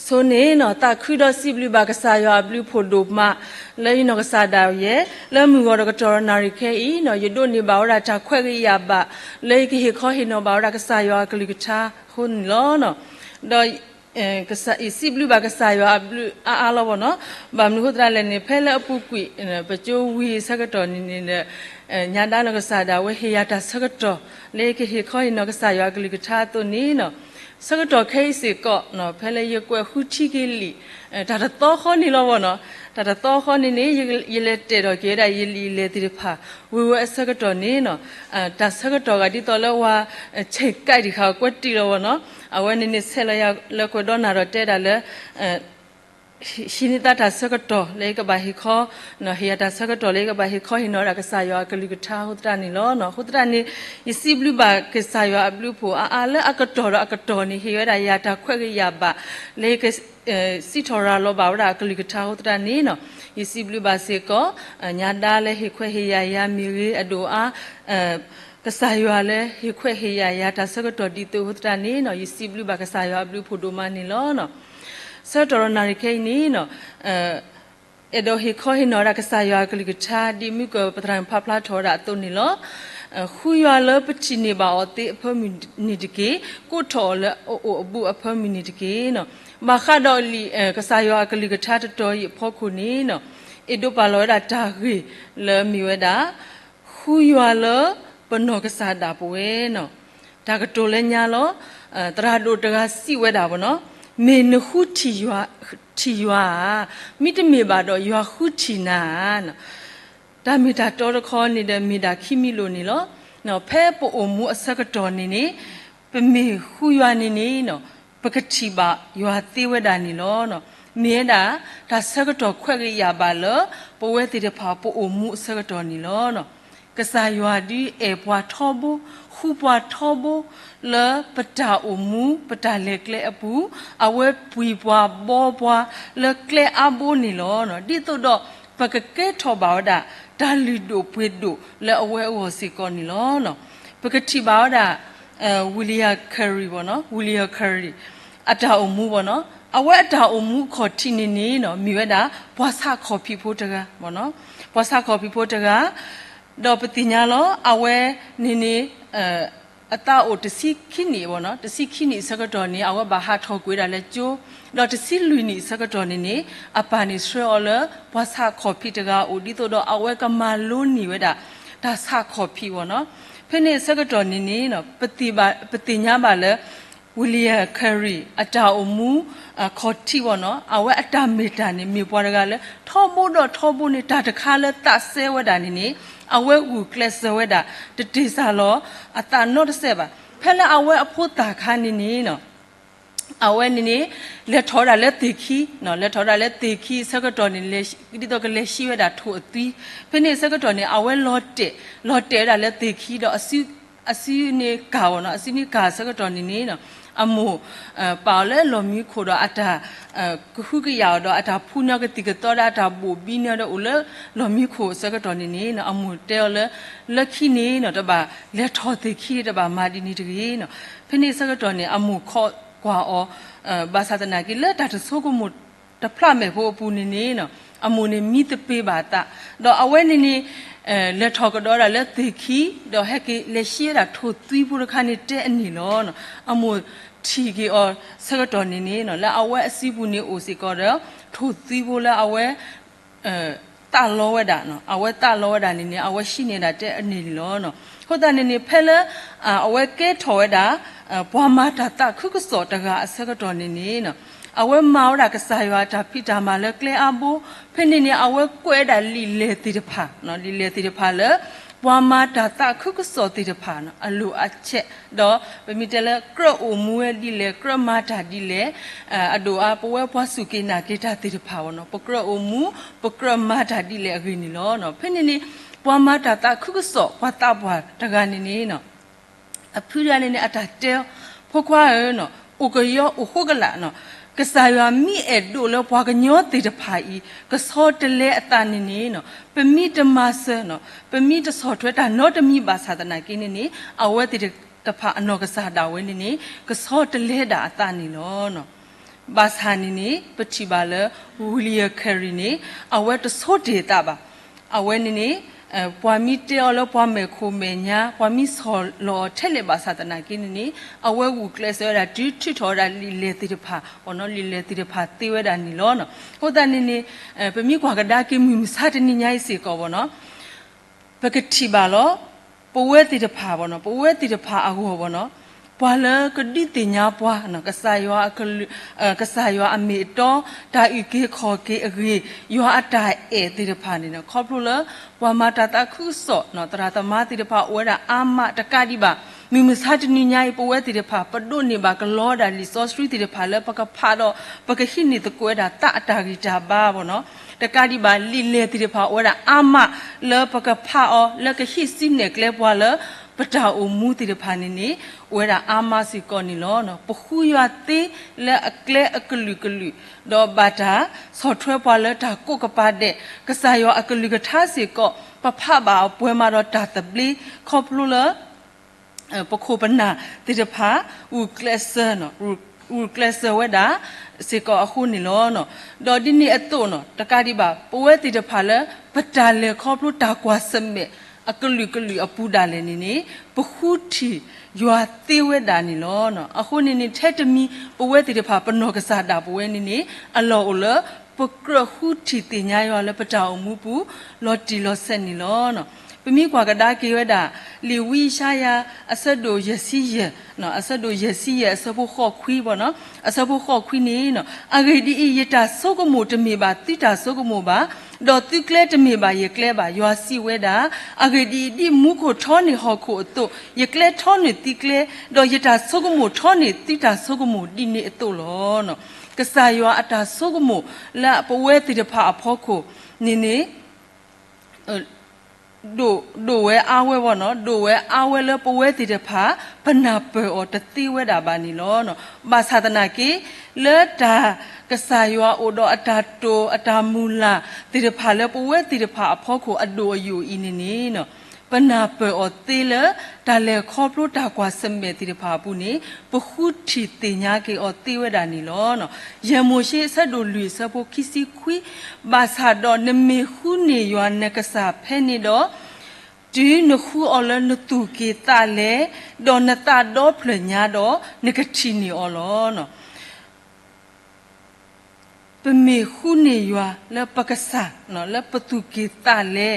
ဆိန့ၣ်နီၤ သးခုဒီးစံးဘျုးဘၣ်ကစၢ်ယွၤအဘျုးဖှိၣ်ဒိၣ်မး လၢယနီၢ်ကစၢ်ဒၣ်ယဲ လၢမုၢ်ဂီၤဒီးကတီၢ်ဒီးနၣ်ရံၣ်ခဲအံၤနီၤ ယဒိးန့ၢ်ဘၣ်ဝဲဒၣ်တၢ်ခွဲးဂ့ၤယာ်ဘၣ် လၢယကဟ့ၣ်ခီဟ့ၣ်နီၤဘၣ်ဝဲဒၣ်ကစၢ်ယွၤအကလုၢ်ကထါအဃိန့ၣ်လီၤ. ဒီး ယစံးဘျုးဘၣ်ကစၢ်ယွၤအဘျုးအါအါလီၤဘၣ်နီၤ. ဘၣ်မနုၤအဃိသတးလဲၣ်န့ၣ် ဖဲလၢအပူၤကွံာ် ပကၠိဝံၤအဆၢကတီၢ်န့ၣ်န့ၣ်ဒီး ညါဒါနီၢ်ကစၢ်ဒၣ်ဝဲဟ့ၣ်ယၤတၢ်ဆၢကတီၢ် လၢယကဟ့ၣ်ခီဟ့ၣ်နီၤကစၢ်ယွၤအကလုၢ်ကထါအသိးန့ၣ်နီၤ ဆၢကတီၢ်ခဲအံၤစ့ၢ်ကီး ဖဲလၢယကွဲးဃုထံက့ၤလံာ် တၢ်တသီဃီန့ၣ်လီၤဘၣ်နီၤ. တၢ်တသီဃီန့ၣ်န့ၣ် ယလဲၤတဲာ်ထီၣ်က့ၤဝဲဒၣ်ယလံာ်လဲၢ်သ့ၣ်တဖၣ် ဝံၤဝဲအဆၢကတီၢ်န့ၣ်နီၤ တၢ်ဆၢကတီၢ်ဂၤဒ်သိးလၢဝဲ ဆဲးကဲးတံၢ်ဃာ်ကွဲးတံၢ်လီၤဘၣ်နီၤ. အဝဲန့ၣ်န့ၣ်ဆဲးလီၤယၤလၢကွဲးဒီးနၤဒီးတဲဒၣ်လၢ ဟံးန့ၢ်သးတၢ်ဆၢကတီၢ်လၢယကဘၣ်ဟ့ၣ်ခီ ဟ့ၣ်ယၤတၢ်ဆၢကတီၢ်လၢယကဘၣ်ဟ့ၣ်ခီဟ့ၣ်နီၤဒၣ်ကစၢ်ယွၤအကလုၢ်ကထါအဃိသတးန့ၣ်လီၤ. အဃိသတးန့ၣ် ယစံးဘျုးဘၣ်ကစၢ်ယွၤအဘျုးဖှိၣ်အါအါလၢအကတီၢ်ဒီးအကတီၢ်န့ၣ် ဟ့ၣ်ဝဲဒၣ်ယၤတၢ်ခွဲးဂ့ၤယာ်ဘၣ် လၢယက စံးထီၣ်ရၤလီၤဘၣ်ဝဲဒၣ်အကလုၢ်ကထါအဃိသတးန့ၣ်နီၤ ယစံးဘျုးဘၣ်စ့ၢ်ကီး ညါဒါလၢဟ့ၣ်ခွဲးဟ့ၣ်ယာ်ယၤမ့ၢ်ဂ့ၤ အဒိၣ်အါ ကစၢ်ယွၤလၢဟ့ၣ်ခွဲးဟ့ၣ်ယာ်ယၤတၢ်ဆၢကတီၢ်ဒ်သိးအဃိသတးန့ၣ်နီၤ ယစံးဘျုးဘၣ်ကစၢ်ယွၤအဘျုးဖှိၣ်ဒိၣ်မးန့ၣ်လီၤ. ဆၢကတီၢ်ဒီးနၣ်ရံၣ်ခဲအံၤန့ၣ်နီၤ အဲၣ်ဒိးဟ့ၣ်ခီဟ့ၣ်နီၤဒၣ်ကစၢ်ယွၤအကလုၢ်ကထါ ဒ်မုၢ်ကၢၢ်ပသရၣ်မုၣ်ဖးဖျါထီၣ်ဝဲဒၣ်အသိးန့ၣ်လီၤ. ဃုယွၤလၢပထံၣ်န့ၢ်ဘၣ်အီၤသ့အဖၢမုၢ်နံၤတက့ၢ်. ကိးထီၣ်အီၤလၢအအိၣ်အဘူးအဖၢမုၢ်နံၤတက့ၢ်. ဘၣ်ဃးဒီးလံာ် ကစၢ်ယွၤအကလုၢ်ကထါတတီၤအံၤအဖီခိၣ်န့ၣ်နီၤ အဲၣ်ဒိးပာ်လီၤဝဲဒၣ်တၢ်ဂ့ၢ်လၢမ့ၢ်ဝဲဒၣ် ဃုယွၤလၢပနီၢ်ကစၢ်ဒၣ်ပဝဲနီၤ. တၢ်ကတိၤလၢညါလီၤ. သရၣ်ဒိၣ်တဂၤစံးဝဲဒၣ်ဘၣ်နီၤ မ့ၢ်နဃုထံၣ်ယွၤဧါ, မ့တမ့ၢ်ဘၣ်ဒီးယွၤဃုထံၣ်နၤဧါ. တၢ်မ့ၢ်တၢ်တီတခီန့ၣ်ဒီးမ့ၢ်ဒၣ်ခံမံၤလိာ်န့ၣ်လီၤ. ဖဲပအိၣ်မူအဆၢကတီၢ်န့ၣ်န့ၣ် ပမ့ၢ်ဃုယွၤန့ၣ်န့ၣ် ပကထံၣ်ဘၣ်ယွၤသ့ဝဲဒၣ်န့ၣ်လီၤ. မ့ၢ်ဝဲဒၣ် တၢ်ဆၢကတီၢ်ခွဲးဂ့ၤယာ်ဘၣ်လၢ ပဝဲသ့ၣ်တဖၣ်ပအိၣ်မူအဆၢကတီၢ်န့ၣ်လီၤ. ကစၢ်ယွၤဒုးအဲၣ်ပှၤထီဘိ, ဃုပှၤထီဘိ လၢပတၢ်အိၣ်မူ ပတၢ်လဲၤကျဲအပူၤ, အဝဲပှံၤပှၤဘီပှၤလၢကျဲအါဘိန့ၣ်လီၤ. ဒ်သိးဒီး ပကကဲထီၣ်ဘၣ်ဝဲဒၣ် တၢ်လုၢ်ဒိၣ်ပှ့ၤဒိၣ်လၢအဝဲအဂီၢ်စ့ၢ်ကီးန့ၣ်လီၤ. ပကထံၣ်ဘၣ်ဝဲဒၣ် William Carey ဘၣ်နီၤ, William Carey အတၢ်အိၣ်မူဘၣ်နီၤ, အဝဲအတၢ်အိၣ်မူခီၣ်ထံးန့ၣ်န့ၣ်နီၤ မ့ၢ်ဝဲဒၣ် ပှၤဆးခီၣ်ဖံးဖိတဂၤဘၣ်နီၤ, ပှၤဆးခီၣ်ဖံးဖိတဂၤ, ဒီးပသ့ၣ်ညါလီၤ အဝဲန့ၣ်န့ၣ် အသးအိၣ်တဆံခံနံၣ်ဘၣ်နီၤ, တဆံခံနံၣ်အဆၢကတီၢ်န့ၣ် အဝဲဘၣ်ဟးထီၣ်ကွံာ်ဝဲဒၣ်လၢကၠိ, ဒီးတဆံလွံၢ်နံၣ်အဆၢကတီၢ်န့ၣ်န့ၣ် အပၢ်န့ၣ်ဆှၢအီၤလၢ ပှၤဆးခီၣ်ဖံးတဂၤအအိၣ် ဒ်သိးဒီးအဝဲကမၤလိန့ၢ်ဝဲဒၣ် တၢ်ဆးခီၣ်ဖံးဘၣ်နီၤ. ဖဲန့ၣ်အဆၢကတီၢ်န့ၣ်န့ၣ် ပသ့ၣ်ညါဘၣ်လၢ William Carey အတၢ်အိၣ်မူ ခီၣ်ထံးဘၣ်နီၤ, အဝဲအတၢ်မ့ၢ်တၢ်န့ၣ် မ့ၢ်ပှၤတဂၤလၢ ထီဘိဒီးထီဘိန့ၣ် တၢ်တခါလၢသးစဲဝဲဒၣ်န့ၣ်န့ၣ် အဝဲဂုာ်ကျဲးစၢးဝဲဒၣ် တတ့ၢ်စၢ်လီၤအသးနီတစဲးဘၣ်. ဖဲလၢအဝဲအဖိသၣ်ခါန့ၣ်န့ၣ် အဝဲန့ၣ်န့ၣ် လဲၤထီၣ်ဝဲဒၣ်လၢသ့ၣ်ခံ, လဲၤထီၣ်ဝဲဒၣ်လၢသ့ၣ်ခံအဆၢကတီၢ်န့ၣ် ဒ်သိးကလဲၤဆှံဝဲဒၣ်ထိၣ်အသွံ, ဖဲန့ၣ်အဆၢကတီၢ်န့ၣ် အဝဲလီၤတဲာ်, လီၤတဲာ်ဝဲဒၣ်လၢသ့ၣ်ခံဒီး အစုန့ၢ်ကၢ်ဘၣ်နီၤ, အစုန့ၢ်ကၢ်အဆၢကတီၢ်န့ၣ်န့ၣ် အမိၢ် ပာ်အီၤလၢလီၢ်မံခိၣ်ဒီးအတၢ် ကဟုကယာ်အီၤဒီးအတၢ်ဖှူန့ၢ်အီၤကသံၣ်ကသီဒီးအတၢ်ဘိၣ်ဘံန့ၢ်အီၤဒီးအိၣ်လၢလီၢ်မံခိၣ်အဆၢကတီၢ်န့ၣ်န့ၣ် အမိၢ်တဲအီၤလၢ လၢခံန့ၣ်နီၤ တဘၣ်လဲၤထီၣ်သ့ၣ်ခံ တဘၣ်မၤဒ်န့ၣ်တဂ့ၤနီၤ. ဖဲန့ၣ်အဆၢကတီၢ်န့ၣ် အမိၢ်ခိးကွၢ်အီၤ ဘၣ်ဆၣ်သနာ်က့လၢတၢ်တဆိကမိၣ်တဖျးမဲာ်ဖိအပူၤန့ၣ်န့ၣ် အမိၢ်န့ၣ်မံသပ့ၤဘၣ်အသး, ဒီးအဝဲန့ၣ်န့ၣ် လဲၤထီၣ်ကဒီးဝဲဒၣ်လၢသ့ၣ်ခံ ဒီးဟဲက့ၤလဲၤဆှံဝဲဒၣ်ထိၣ်သွံဖိတခါန့ၣ်တဲအန့ၣ်လီၤ. အမိၢ်ထံၣ်က့ၤအီၤဆၢကတီၢ်န့ၣ်န့ၣ် လၢအဝဲအစုပူၤန့ၣ်အိၣ်စ့ၢ်ကီးဒီး ထိၣ်သွံဖိလၢအဝဲ သးလီဝဲဒၣ်, အဝဲသးလီဝဲဒၣ်န့ၣ်န့ၣ် အဝဲဆှံန့ၢ်ဒၣ်တဲအန့ၣ်န့ၣ်လီၤ. အဃိသတးန့ၣ်န့ၣ် ဖဲလၢ အဝဲကဲထီၣ်ဝဲဒၣ် ပှၤမၤတၢ်သးခုကစီၣ်တဂၤအဆၢကတီၢ်န့ၣ်န့ၣ် အဝဲမၤဝဲဒၣ်ကစၢ်ယွၤအတၢ်ဖံးတၢ်မၤလၢကျဲအါဘိ, ဖဲန့ၣ်န့ၣ် အဝဲကွဲးဝဲဒၣ်လံာ်လဲၢ်သ့ၣ်တဖၣ်, လံာ်လဲၢ်သ့ၣ်တဖၣ်လၢ ပှၤမၤတၢ်သးခုကစီၣ်သ့ၣ်တဖၣ် အလိၣ်အဆဲး, ဒီးပမ့ၢ်တဲလၢကြၢးအိၣ်မူဝဲဒ်လဲၣ်, ကြၢးမၤတၢ်ဒ်လဲၣ်, အဒိၣ်အါ ပဝဲပှၤစူၢ်က့ၤနာ်က့ၤတၢ်သ့ၣ်တဖၣ်ဘၣ်နီၤ, ပကြၢးအိၣ်မူ ပကြၢးမၤတၢ်ဒ်လဲၣ်အဂ့ၢ်န့ၣ်လီၤ. ဖဲန့ၣ်န့ၣ် ပှၤမၤတၢ်သးခုကစီၣ် ပှၤသးပှၢ်တဂၤန့ၣ်န့ၣ် အဖုတဂၤန့ၣ်န့ၣ် အတၢ်တဲအီၤ, ဖိခွါဧၢ, အိၣ်ကယီအိၣ်ဃိကလာ်, ကစၢ်ယွၤမ့ၢ်အဲၣ်ဒိးလၢပှၤကညီသ့ၣ်တဖၣ်အံၤ ကဆီတလဲအသးန့ၣ်န့ၣ် ပမ့ၢ်တမၤစၢၤ, ပမ့ၢ်တဆီၣ်ထွဲတၢ်နီတမံၤဘၣ်ဆၣ်သနာ်က့န့ၣ်န့ၣ် အဝဲသ့ၣ်တဖၣ်အနီၢ်ကစၢ်ဒၣ်ဝဲန့ၣ်န့ၣ် ကဆီတလဲဒၣ်အသးန့ၣ်လီၤ. ဘၣ်ဆၣ်န့ၣ်န့ၣ် ပထံၣ်ဘၣ်လၢ William Carey န့ၣ် အဝဲတဆိတ့ၢ်အသးဘၣ်. အဝဲန့ၣ်န့ၣ် ပှၤမ့ၢ်တဲအီၤလၢပှၤမဲာ်ခိၣ်မဲာ်ညါ, ပှၤမ့ၢ်ဆီၣ်လီၤအီၤထဲလဲၣ်ဘၣ်ဆၣ်သနာ်က့န့ၣ်န့ၣ် အဝဲဂုာ်ကျဲးစၢးဝဲဒၣ် တုၤထုးထီၣ်ဝဲဒၣ်လံာ်လဲၢ်သ့ၣ်တဖၣ်, လံာ်လဲၢ်သ့ၣ်တဖၣ်သ့ဝဲဒၣ်န့ၣ်လီၤ. အဃိသတးန့ၣ်န့ၣ် ပမ့ၢ်ကွၢ်ကဒါက့ၤမုၢ်မဆါတနံၤညါအံၤစ့ၢ်ကီးဘၣ်နီၤ ပကထံၣ်ဘၣ်လီၤ. ပဝဲသ့ၣ်တဖၣ်ဘၣ်နီၤ, ပဝဲသ့ၣ်တဖၣ်အဂီၢ်ဘၣ်နီၤ, ပှၤလၢကဒုးသ့ၣ်ညါပှၤ ကစၢ်ယွၤအကလုာ်, ကစၢ်ယွၤအမ့ၢ်အတီ, တၢ်အုၣ်က့ၤခီၣ်က့ၤအဂ့ၢ်, ယွၤအတၢ်အဲၣ်သ့ၣ်တဖၣ်န့ၣ် ခီဖျိလၢ ပှၤမၤတၢ်သးခုကစီၣ် သရၣ်သမါသ့ၣ်တဖၣ်အိၣ်ဝဲဒၣ်အါမးတကးဒံးဘၣ်. မုၢ်မဆါတနံၤညါအံၤ ပဝဲသ့ၣ်တဖၣ် ပဒိးန့ၢ်ဘၣ်ကလီဒၣ်လံာ်စီဆှံသ့ၣ်တဖၣ်လၢပကဖးဒီး ပကဟံးန့ၢ်သကိးဝဲဒၣ်သးအတၢ်ဂံၢ်တၢ်ဘါဘၣ်နီၤ. တကးဒံးဘၣ် လံာ်လဲၢ်သ့ၣ်တဖၣ်အိၣ်ဝဲဒၣ်အါမးလၢပကဖးအီၤ လၢကဟံးစုနဲၣ်ကျဲပှၤလၢ ပတၢ်အိၣ်မူသ့ၣ်တဖၣ်န့ၣ်န့ၣ် အိၣ်ဝဲဒၣ်အါမးစ့ၢ်ကီးန့ၣ်လီၤ. ပဃုယွၤသ့လၢအကျဲအကလုာ်ကလုာ်, ဒီးဘၣ်တၢ်ဆီၣ်ထွဲပှၤလၢတၢ်ကိးကပၤဒဲး, ကစၢ်ယွၤအကလုၢ်ကထါစ့ၢ်ကီး ပဖးဘၣ်အီၤပှဲၤမးဒီးတၢ်သဘျ့ ခီဖျိလၢ ပခိၣ်ပနၢ်သ့ၣ်တဖၣ် ဂုာ်ကျဲးစၢး, ဂုာ်ကျဲးစၢးဝဲဒၣ်စ့ၢ်ကီးအဃိန့ၣ်လီၤ. ဒီးဒ်န့ၣ်အသိးနီၤ တကးဒံးဘၣ် ပဝဲသ့ၣ်တဖၣ်လၢ ပတၢ်လဲၤခီဖျိတၢ်ကွၢ်ဆၢၣ်မဲာ်အကလုာ်ကလုာ်အပူၤဒၣ်လဲာ်န့ၣ်န့ၣ် ပဃုထံၣ်ယွၤသ့ဝဲဒၣ်န့ၣ်လီၤ. အဃိန့ၣ်န့ၣ် ထဲတမံၤ ပဝဲသ့ၣ်တဖၣ် ပနီၢ်ကစၢ်ဒၣ်ပဝဲန့ၣ်န့ၣ် အလီၢ်အိၣ်လၢ ပကြၢးဃုထံၣ်သ့ၣ်ညါယွၤလၢပတၢ်အိၣ်မူပူၤ လီၤတံၢ်လီၤဆဲးန့ၣ်လီၤ. ပမ့ၢ်ကွၢ်ကဒါက့ၤဝဲဒၣ် လံာ်ဝံယၡါယၤ အဆၢဒိၣ်ယဲၢ်ဆံယဲၢ်, အဆၢဒိၣ်ယဲၢ်ဆံယဲၢ် အဆၢဖိဃိးခွံဘၣ်နီၤ, အဆၢဖိဃိးခွံန့ၣ် အဂ့ၢ်ဒ်အံၤ, ယတၢ်ဆိကမိၣ်တမ့ၢ်ဘၣ်သုတၢ်ဆိကမိၣ်ဘၣ်, ဒီးသုကျဲတမ့ၢ်ဘၣ်ယကျဲဘၣ်, ယွၤစံးဝဲဒၣ်. အဂ့ၢ်ဒ်အံၤ, ဒ်မူခိၣ်ထီန့ၢ်ဟီၣ်ခိၣ်အသိး, ယကျဲထီန့ၢ်သုကျဲ, ဒီးယတၢ်ဆိကမိၣ်ထီန့ၢ်သုတၢ်ဆိကမိၣ်ဒ်န့ၣ်အသိးလီၤ. ကစၢ်ယွၤအတၢ်ဆိကမိၣ်လၢပဝဲသ့ၣ်တဖၣ်အဖီခိၣ်န့ၣ်န့ၣ် ဒိၣ်, ဒိၣ်ဝဲအါဝဲဘၣ်နီၤ, ဒိၣ်ဝဲအါဝဲလၢပဝဲသ့ၣ်တဖၣ် ပနၢ်ပၢၢ်အီၤတသ့ဝဲဒၣ်ဘၣ်န့ၣ်လီၤ. ဘၣ်ဆၣ်သနာ်က့ လၢတၢ်ကစၢ်ယွၤအိၣ်ဒီးအတၢ်တိာ်အတၢ်မုၢ်လၢ်သ့ၣ်တဖၣ်လၢ ပဝဲသ့ၣ်တဖၣ်အဖီခိၣ်အဒိၣ်အယိာ်အံၤန့ၣ်န့ၣ် ပနၢ်ပၢၢ်အီၤသ့လၢ တၢ်လဲၤခီဖျိတၢ်ကွၢ်ဆၢၣ်မဲာ်သ့ၣ်တဖၣ်အပူၤန့ၣ် ပဃုထံၣ်သ့ၣ်ညါက့ၤအီၤသ့ဝဲဒၣ်န့ၣ်လီၤ. ယဲၢ်မိၤၡ့အဆၢဒိၣ်လွံၢ်အဆၢဖိခံဆံခွံ, ဘၣ်ဆၣ်ဒီးနမ့ၢ်ဃုန့ၢ်ယွၤနကစၢ်ဖဲန့ၣ်ဒီး, တုၤနဃုအီၤလၢနသူၣ်က့ၤသးလဲ, ဒီးနသးဒီဖျၢၣ်ညါဒီး, နကထံၣ်န့ၢ်အီၤလီၤ. ပမ့ၢ်ဃုန့ၢ်ယွၤလၢပကစၢ်, လၢပသူၣ်က့ၤသးလဲ,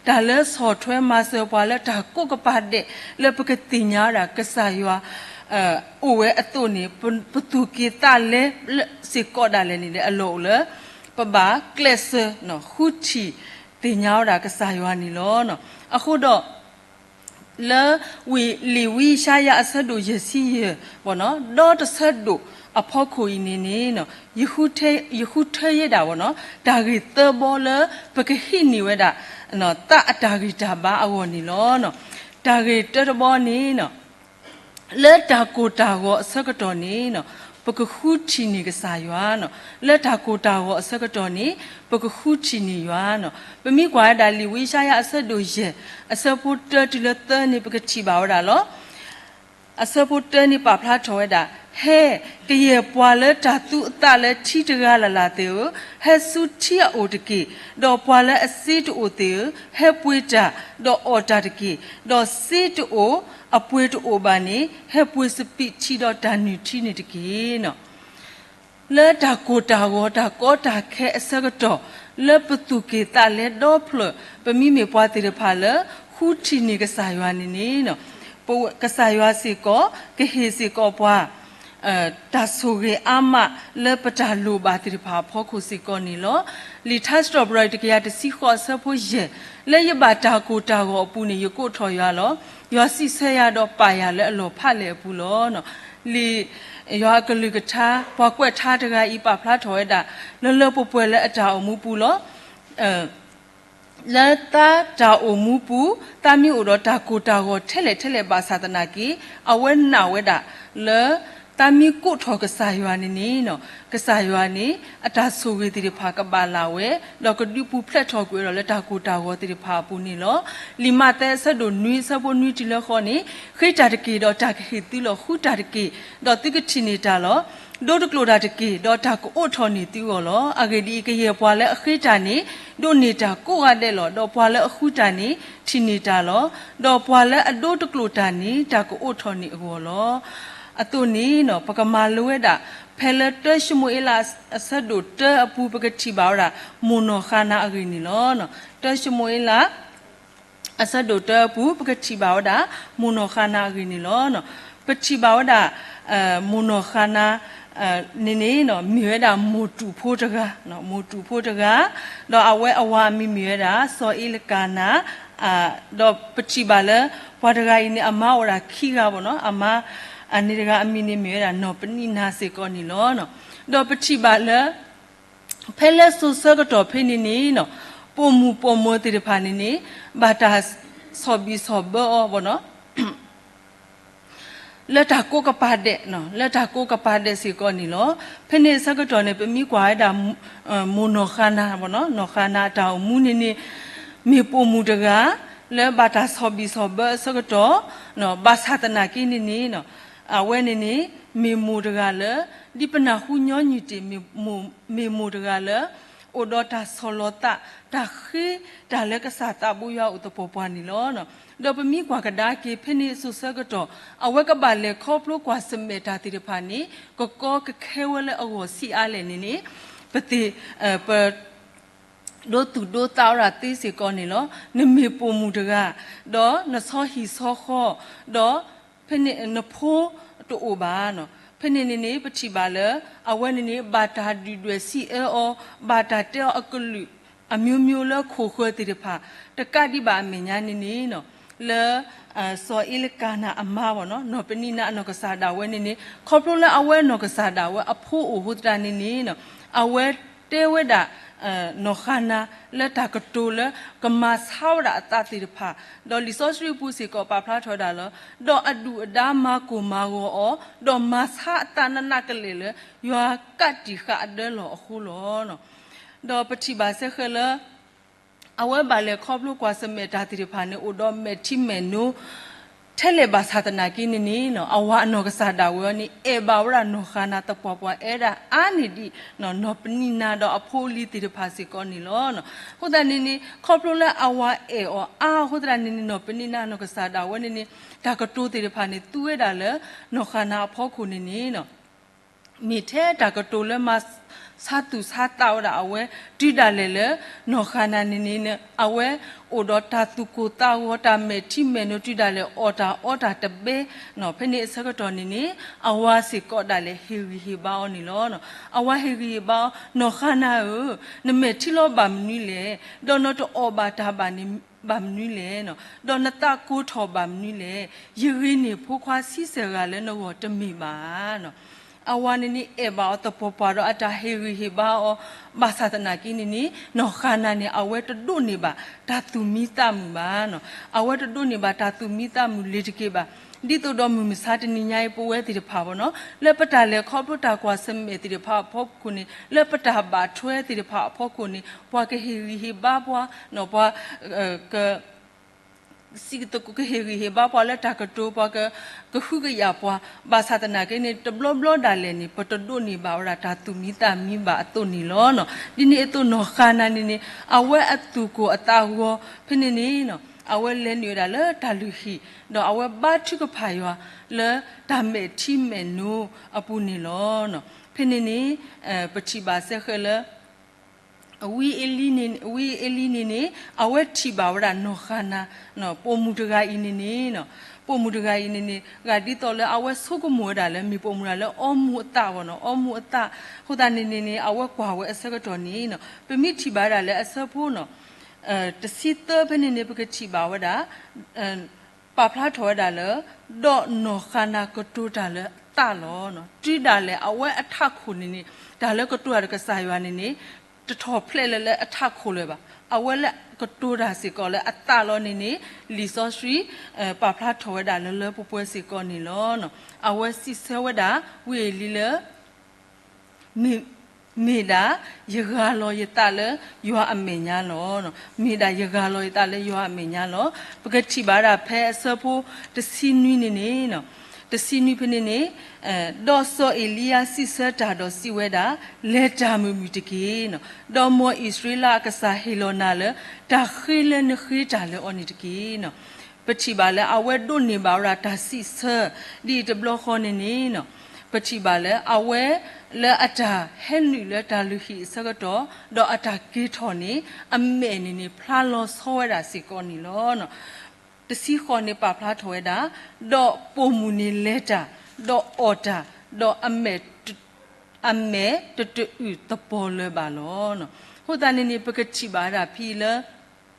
တၢ်လၢဆီၣ်ထွဲမၤစၢၤပှၤလၢတၢ်ကိးကပၤဒဲး လၢပကသ့ၣ်ညါဝဲဒၣ်ကစၢ်ယွၤ အိၣ်ဝဲအသိးန့ၣ် ပသူၣ်က့ၤသးလဲစ့ၢ်ကီးဒၣ်လဲာ်န့ၣ် အလီၢ်အိၣ်လၢ ပဘၣ်ကျဲးစၢး ဃုထံၣ်သ့ၣ်ညါဝဲဒၣ်ကစၢ်ယွၤန့ၣ်လီၤ. အဃိဒီး လၢ လံာ်ဝံယၡါယၤအဆၢဒိၣ်ယဲၢ်ဆံယဲၢ် ဒီတဆၢဒိၣ်အဖီခိၣ်အံၤန့ၣ်န့ၣ် ယဃုထၢယဲဒၣ် တၢ်ဂ့ၢ်သၢဘီလၢပကဟံးန့ၢ်ဝဲဒၣ် သးအတၢ်ဂံၢ်တၢ်ဘါအဂီၢ်န့ၣ်လီၤ. တၢ်ဂ့ၢ်တၢတဘီန့ၣ် လၢတၢ်ကိၢ်တၢ်ဂီၤအဆၢကတီၢ်န့ၣ် ပကဃုထံၣ်န့ၢ်ကစၢ်ယွၤ, လၢတၢ်ကိၢ်တၢ်ဂီၤအဆၢကတီၢ်န့ၣ် ပကဃုထံၣ်န့ၢ်ယွၤ. ပမ့ၢ်ကွၢ်ဝဲဒၣ်လံာ်ဝံယၡါယၤအဆၢဒိၣ်ယဲၢ် အဆၢဖိတၢတုၤလၢသၢန့ၣ် ပကထံၣ်ဘၣ်ဝဲဒၣ်လီၤ. အဆၢဖိတၢန့ၣ်ပာ်ဖျါထီၣ်ဝဲဒၣ်, ဟဲ, ကယဲၢ်ပှၤလၢတၢ်သူအသးလၢထံတဂၤလၢ်လၢ်သ့ၣ်ဧၢ, ဟဲဆူထံအအိၣ်တက့ၢ်. ဒီးပှၤလၢအစ့တအိၣ်သ့ၣ်ဧၢ, ဟဲပှ့ၤတၢ်, ဒီးအီၣ်တၢ်တက့ၢ်. ဒီးစ့တအိၣ်, အပှ့ၤတအိၣ်ဘၣ်န့ၣ်, ဟဲပှ့ၤစပံးထံဒီးတၢ်နုၢ်ထံန့ၣ်တက့ၢ်. လၢတၢ်ကိၢ်တၢ်ဂီၤတၢ်ကီတၢ်ခဲအဆၢကတီၢ်, လၢပသူၣ်က့ၣ်သးလဲဒီဖျၢၣ်, ပမ့မ့ၢ်ပှၤသ့ၣ်တဖၣ်လၢ ဃုထံၣ်န့ၢ်ကစၢ်ယွၤန့ၣ်န့ၣ်, ကစၢ်ယွၤစ့ၢ်ကီး ကဟ့ၣ်စ့ၢ်ကီးပှၤ တၢ်ဆိၣ်ဂ့ၤအါမးလၢပတၢ်လိၣ်ဘၣ်သ့ၣ်တဖၣ်အဖီခိၣ်စ့ၢ်ကီးန့ၣ်လီၤ. လံာ်ထါစံးထီၣ်ပတြၢၤတကယၤတဆံဃိးအဆၢဖိယဲၢ်, လၢယဘၣ်တၢ်ကိၢ်တၢ်ဂီၤအပူၤန့ၣ် ယကိးထီၣ်ယွၤလီၤ. ယွၤစံးဆၢယၤဒီးပာ်ယၤလၢအလီၢ်ဖးလဲၢ်အပူၤလီၤ. လံာ်ယွၤအကလုၢ်ကထါ ပှၤကွဲးထါတဂၤအံၤပာ်ဖျါထီၣ်ဝဲဒၣ် လၢလၢပှဲၤပှဲၤလၢအတၢ်အိၣ်မူပူၤလီၤ. လၢသးတၢ်အိၣ်မူပူၤ သးမ့ၢ်အိၣ်ဒီးတၢ်ကိၢ်တၢ်ဂီၤထဲလဲၣ်ထဲလဲၣ်ဘၣ်ဆၣ်သနာ်က့ အဝဲနာ်ဝဲဒၣ်လၢ သးမ့ၢ်ကိးထီၣ်ကစၢ်ယွၤန့ၣ်န့ၣ် ကစၢ်ယွၤန့ၣ် အတၢ်ဆိၣ်ဂ့ၤသ့ၣ်တဖၣ်ကဘၣ်လၢ်ဝဲ ဒီးကဒုးပူၤဖျဲးထီၣ်ကွံာ်ဝဲဒီးလၢတၢ်ကိၢ်တၢ်ဂီၤသ့ၣ်တဖၣ်အပူၤန့ၣ်လီၤ. လံာ်မးသဲအဆၢဒိၣ်နွံအဆၢဖိနွံတုၤလၢဃိးန့ၣ်, ဃ့တၢ်တက့ၢ်ဒီးတၢ်ကဟ့ၣ်သုလီၤ, ဃုတၢ်တက့ၢ် ဒီးသုကထံၣ်န့ၢ်တၢ်လီၤ. ဒိတကျိာ်တၢ်တက့ၢ်, ဒီးတၢ်ကအိးထီၣ်န့ၢ်သုအဂီၢ်လီၤ. အဂ့ၢ်ဒ်အံၤ, ကယဲၢ်ပှၤလၢအဃ့တၢ်န့ၣ် ဒိးန့ၢ်တၢ်ကိးဂၤဒဲးလီၤ. ဒီးပှၤလၢအဃုတၢ်န့ၣ် ထံၣ်န့ၢ်တၢ်လီၤ. ဒီးပှၤလၢအဒိတကျိာ်တၢ်န့ၣ် တၢ်ကအိးထီၣ်န့ၢ်အဂီၢ်လီၤ. အသိးန့ၣ် ပကမၤလိဝဲဒၣ် ဖဲလၢတၢၡမူၤအ့လးအဆၢဒိၣ်တၢအပူၤ ပကထံၣ်ဘၣ်ဝဲဒၣ် မိၢ်နီၢ်ဃၤနၤအဂ့ၢ်န့ၣ်လီၤ. တၢၡမူၤအ့လး အဆၢဒိၣ်တၢအပူၤ ပကထံၣ်ဘၣ်ဝဲဒၣ် မိၢ်နီၢ်ဃၤနၤအဂ့ၢ်န့ၣ်လီၤ. ပထံၣ်ဘၣ်ဝဲဒၣ် မိၢ်နီၢ်ဃၤနၤန့ၣ်န့ၣ် မ့ၢ်ဝဲဒၣ်မိၢ်တူာ်ဖိတဂၤ, မိၢ်တူာ်ဖိတဂၤ, ဒီးအဝဲအဝၤအမံၤမ့ၢ်ဝဲဒၣ် စီၤအ့လကၤနၤ, ဒီးပထံၣ်ဘၣ်လၢ ပှၤတဂၤအံၤန့ၣ် အမါအိၣ်ဒၣ်ခံဂၤဘၣ်နီၤ, အမါန့ၣ်တဂၤအမံၤန့ၣ်မ့ၢ်ဝဲဒၣ် နီၢ်ပနံၣ်နၤစ့ၢ်ကီးန့ၣ်လီၤ. ဒီးပထံၣ်ဘၣ်လၢ ဖဲလၢစိၤဆၢကတီၢ်ဖဲန့ၣ်န့ၣ် ပိာ်မုၣ်ပိာ်မၢၤသ့ၣ်တဖၣ်န့ၣ်န့ၣ် ဘၣ်တၢ်ဆီၣ်ဘံၣ်ဆီၣ်ဘၢအီၤဘၣ်နီၤ လၢတၢ်ကိးကပၤဒဲး, လၢတၢ်ကိးကပၤဒဲးစ့ၢ်ကီးန့ၣ်လီၤ. ဖဲန့ၣ်အဆၢကတီၢ်န့ၣ် ပမ့ၢ်ကွၢ်ဝဲဒၣ် မိၢ်နီၢ်ဃၤနၤ, နီၢ်ဃၤနၤအတၢ်အိၣ်မူန့ၣ်န့ၣ် မ့ၢ်ပိာ်မုၣ်တဂၤ လၢဘၣ်တၢ်ဆီၣ်ဘံၣ်ဆီၣ်ဘၢအဆၢကတီၢ်, ဘၣ်ဆၣ်သနာ်က့န့ၣ်န့ၣ် အဝဲန့ၣ်န့ၣ် မ့ၢ်မိၢ်တဂၤလၢ ဒ်ပနၢ်ဟူညီနုၢ်တ့ၢ် မ့ၢ်မိၢ်တဂၤလၢ အိၣ်ဒီးတၢ်ဆီၣ်လီၤသး တၢ်ဃ့တၢ်လၢကစၢ်သးဘိယွၤအိၣ်သပှၢ်ပှၢ်န့ၣ်လီၤ. ဒီးပမ့ၢ်ကွၢ်ကဒါက့ၤ ဖဲန့ၣ်စိၤဆၢကတီၢ် အဝဲကဘၣ်လဲၤခီဖျိကွၢ်ဆၢၣ်မဲာ်တၢ်သ့ၣ်တဖၣ်န့ၣ် ကကီကခဲဝဲလၢအဂီၢ်ဆံးအါလဲၣ်န့ၣ်န့ၣ် ပသ့ၣ် ပ ဒိသူၣ်ဒိသးဝဲဒၣ်သ့စ့ၢ်ကီးန့ၣ်လီၤ. နမ့ၢ်ပိာ်မုၣ်တဂၤ ဒီးနဆီဟံၣ်ဆီဃီ ဒီးဖဲန့ၣ်နဖိတအိၣ်ဘၣ်နီၤ. ဖဲန့ၣ်န့ၣ်န့ၣ် ပထံၣ်ဘၣ်လၢ အဝဲန့ၣ်န့ၣ် ဘၣ်တၢ်ဒုၣ်ဒွဲၣ်စံးအၢအီၤ, ဘၣ်တၢ်တဲအီၤအကလုာ် အမျိုးမျိုး လၢခိၣ်ဃၢၤသ့ၣ်တဖၣ် တကးဒံးဘၣ်အမဲာ်ညါန့ၣ်န့ၣ် လၢ စီၤအ့လကၤနၤအမါဘၣ်နီၤ, နီၢ်ပနံၣ်နၤအနီၢ်ကစၢ်ဒၣ်ဝဲန့ၣ်န့ၣ် ခီဖျိလၢအဝဲနီၢ်ကစၢ်ဒၣ်ဝဲအဖိအိၣ်အဃိသတးန့ၣ်န့ၣ် အဝဲတဲဝဲဒၣ် နီၢ်ဃၤနၤလၢတၢ်ကတိၤလၢကမၤဆါဝဲဒၣ်အသးသ့ၣ်တဖၣ်, ဒီးလံာ်စီဆှံအပူၤစ့ၢ်ကီးပာ်ဖျါထီၣ်ဝဲဒၣ်လၢ ဒီးအဒုၣ်အဒါမၤကိၢ်မၤဂီၤအီၤ, ဒီးမၤဆါအသးနးနးကလဲာ်လၢ ယွၤကးတံာ်ဃာ်အဒၢလီၢ်အဃိလီၤ. ဒီးပထံၣ်ဘၣ်စ့ၢ်ကီးလၢ အဝဲဘၣ်လဲၤခီဖျိကွၢ်ဆၢၣ်မဲာ်တၢ်သ့ၣ်တဖၣ်န့ၣ် အိၣ်ဒီးမဲာ်ထံမဲာ်နိ ထဲလဲၣ်ဘၣ်ဆၣ်သနာ်က့န့ၣ်န့ၣ် အဝၤအနီၢ်ကစၢ်ဒၣ်ဝဲအံၤန့ၣ် အဲၣ်ဘၣ်ဝဲဒၣ်နီၢ်ဃၤနၤသပှၢ်ပှၢ် အဲၣ်ဒၣ်အါန့ၢ်ဒံး နီၢ်ပနံၣ်နၤဒီးအဖိအလံၤသ့ၣ်တဖၣ်စ့ၢ်ကီးန့ၣ်လီၤ. အဃိသတးန့ၣ်န့ၣ် ခီဖျိလၢအဝၤအဲၣ်အီၤအါအဃိသတးန့ၣ်န့ၣ် နီၢ်ပနံၣ်နၤနီၢ်ကစၢ်ဒၣ်ဝဲန့ၣ်န့ၣ် တၢ်ကတိၤသ့ၣ်တဖၣ်န့ၣ် သူဝဲဒၣ်လၢ နီၢ်ဃၤနၤအဖီခိၣ်န့ၣ်န့ၣ် မ့ၢ်ထဲတၢ်ကတိၤလၢမၤဆါသူၣ်ဆါသးဝဲဒၣ်အဝဲ တုၤဒၣ်လဲာ်လၢ နီၢ်ဃၤနၤန့ၣ်န့ၣ် အဝဲအိၣ်ဒီးတၢ်သူၣ်ကိၢ်သးဂီၤ တၢ်မဲာ်ထံမဲာ်နိ တုၤဒၣ်လဲာ်အီၣ်တၢ်အီတၢ်တဘဲ ဖဲန့ၣ်အဆၢကတီၢ်န့ၣ်န့ၣ် အဝၤစ့ၢ်ကီးဒၣ်လဲာ်ဟ့ၣ်ဂံၢ်ဟ့ၣ်ဘါအီၤန့ၣ်လီၤ. အဝၤဟ့ၣ်ဂံၢ်ဟ့ၣ်ဘါအီၤ နီၢ်ဃၤနၤဧၢ, နမဲာ်ထံလီၤဘၣ်မနုၤလဲၣ်, ဒီးနတအီၣ်ဘၣ်တၢ်ဘၣ်န့ၣ်ဘၣ်မနုၤလဲၣ်, ဒီးနသးကိၢ်ထီၣ်ဘၣ်မနုၤလဲၣ်, ယဂ့ၤန့ၢ်ဖိခွါဆံဆဲၣ်ဂၤလၢနဂီၢ်တမ့ၢ်ဘၣ်. အဝၤန့ၣ်န့ၣ် အဲၣ်ဘၣ်အီၤသပှၢ်ပှၢ်ဒီးအတၢ်ဟ့ၣ်ဂံၢ်ဟ့ၣ်ဘါအီၤ ဘၣ်ဆၣ်သနာ်က့န့ၣ်န့ၣ် နီၢ်ဃၤနၤန့ၣ် အဝဲတဒိးန့ၢ်ဘၣ်တၢ်သူၣ်မံသးမုာ်ဘၣ်. အဝဲတဒိးန့ၢ်ဘၣ်တၢ်သူၣ်မံသးမုာ်လၢၤတက့ၢ်ဘၣ်. ဒ်သိးဒီးမုၢ်မဆါတနံၤညါအံၤ ပဝဲသ့ၣ်တဖၣ်ဘၣ်နီၤ လၢပတၢ်လဲၤခီဖျိတၢ်ကွၢ်ဆၢၣ်မဲာ်သ့ၣ်တဖၣ်အဖီခိၣ်န့ၣ် လၢပတၢ်ဘၣ်ထွဲသ့ၣ်တဖၣ်အဖီခိၣ်န့ၣ် ပှၤကဟ့ၣ်ဂံၢ်ဟ့ၣ်ဘါပှၤ ပှၤ စံးကတိၤ ကဟ့ၣ်ဂံၢ်ဟ့ၣ်ဘါပှၤလၢတၢ်ကတိၤ ပှၤကဟုကယာ်ပှၤ ဘၣ်ဆၣ်သနာ်က့န့ၣ် တဘျီဘျီဒၣ်လဲာ်န့ၣ် ပတဒိးန့ၢ်ဘၣ်ဝဲဒၣ်တၢ်သူၣ်မံသးမုာ်ဘၣ်အသိးန့ၣ်လီၤ. ဒ်န့ၣ်အသိးနီၢ်ဃၤနၤန့ၣ်န့ၣ် အဝဲအသူၣ်ကိၢ်အသးဂီၤ ဖဲန့ၣ်န့ၣ် အဝဲလဲၤနုာ်ဝဲဒၣ်လၢတၢ်လုၢ်ဟံၣ် ဒီးအဝဲဘါထုကဖၣ်ယွၤလၢတၢ်မဲာ်ထံမဲာ်နိအပူၤန့ၣ်လီၤ. ဖဲန့ၣ်န့ၣ် ပထံၣ်ဘၣ်စ့ၢ်ကီးလၢ ဝံအ့လံန့ၣ် ဝံအ့လံန့ၣ်န့ၣ် အဝဲထံၣ်ဘၣ်ဝဲဒၣ်နီၢ်ဃၤနၤ ပိာ်မုၣ်တဂၤအံၤန့ၣ်န့ၣ် ပိာ်မုၣ်တဂၤအံၤန့ၣ်န့ၣ် ဂ့ၢ်ဒ်သိးလၢအဝဲဆိကမိၣ်ဝဲဒၣ်လၢ မ့ၢ်ပိာ်မုၣ်တဂၤလၢအီမူၤအသးဘၣ်နီၤ အီမူၤအသး အဃိသတးန့ၣ်န့ၣ်န့ၣ် အဝဲကွၢ်ဝဲအဆၢကတီၢ်န့ၣ် ပမ့ၢ်ထံၣ်ဘၣ်ဝဲဒၣ်လၢအဆၢဖိနီၤ တဆံသၢဖဲန့ၣ်န့ၣ် ပကထံၣ်ဘၣ်ဝဲဒၣ် ပာ်ဖျါထီၣ်ဝဲဒၣ်လၢ ဒီးနီၢ်ဃၤနၤကတိၤတၢ်လၢသးလီၤ. တုၤဒၣ်လဲာ်အဝဲအထးခိၣ်န့ၣ်န့ၣ် တၢ်လၢကတိၤတၢ်ဒီးကစၢ်ယွၤန့ၣ်န့ၣ် တထီၣ်ဖျဲးလၢၤလၢအထးခိၣ်လၢၤဘၣ်. အဝဲလၢကတိၤတၢ်စ့ၢ်ကီးလၢအသးလီၤန့ၣ်န့ၣ် လံာ်စီဆှံ ပာ်ဖျါထီၣ်ဝဲဒၣ်လၢလၢပှဲၤပှဲၤစ့ၢ်ကီးန့ၣ်လီၤ. အဝဲစံးဆၢဝဲဒၣ် ဝံအ့လံလၢ မ့ၢ် မ့ၢ်ဒၣ်ယဂၢ်လီၤယသးလၢယွၤအမဲာ်ညါလီၤ. မ့ၢ်ဒၣ်ယဂၢ်လီၤယသးလၢယွၤအမဲာ်ညါလီၤ. ပကထံၣ်ဘၣ်ဒၣ်ဖဲအဆၢဖိတဆံနွံန့ၣ်န့ၣ် တဆံနွံဖဲန့ၣ်န့ၣ်, ဒီးစီၤအ့လံယၤစံးဆၢတၢ်ဒီးစံးဝဲဒၣ်, လဲၤတၢ်မုာ်မုာ်တက့ၢ်. ဒီးမ်အံၣ်စရ့လးအကစၢ်ဟ့ၣ်လီၤနၤလၢ တၢ်ဃ့လၢနဃ့တၢ်လၢအီၤန့ၣ်တက့ၢ်. ပထံၣ်ဘၣ်လၢအဝဲဒိးန့ၢ်ဘၣ်ဝဲဒၣ်တၢ်စံးဆၢ ဒ်အံၤတဘျီဃီန့ၣ်န့ၣ်, ပထံၣ်ဘၣ်လၢအဝဲလၢအတၢ်ဟဲနုာ်လၢတၢ်လုၢ်ဟံၣ်အဆၢကတီၢ်, ဒီးအတၢ်က့ၤထီၣ်န့ၣ် အမဲာ်န့ၣ်န့ၣ် ဖျါလီၤဆီဝဲဒၣ်စ့ၢ်ကီးန့ၣ်လီၤ. တဆံဃိးန့ၣ်ပာ်ဖျါထီၣ်ဝဲဒၣ်, ဒီးပိာ်မုၣ်န့ၣ်လဲၤတၢ်, ဒီးအီၣ်တၢ်, ဒီးအမဲာ်တတအုၣ်သပီၤလၢၤဘၣ်လီၤ. အဃိသတးန့ၣ်န့ၣ် ပကထံၣ်ဘၣ်ဝဲဒၣ်ဖဲအံၤလၢ ခီ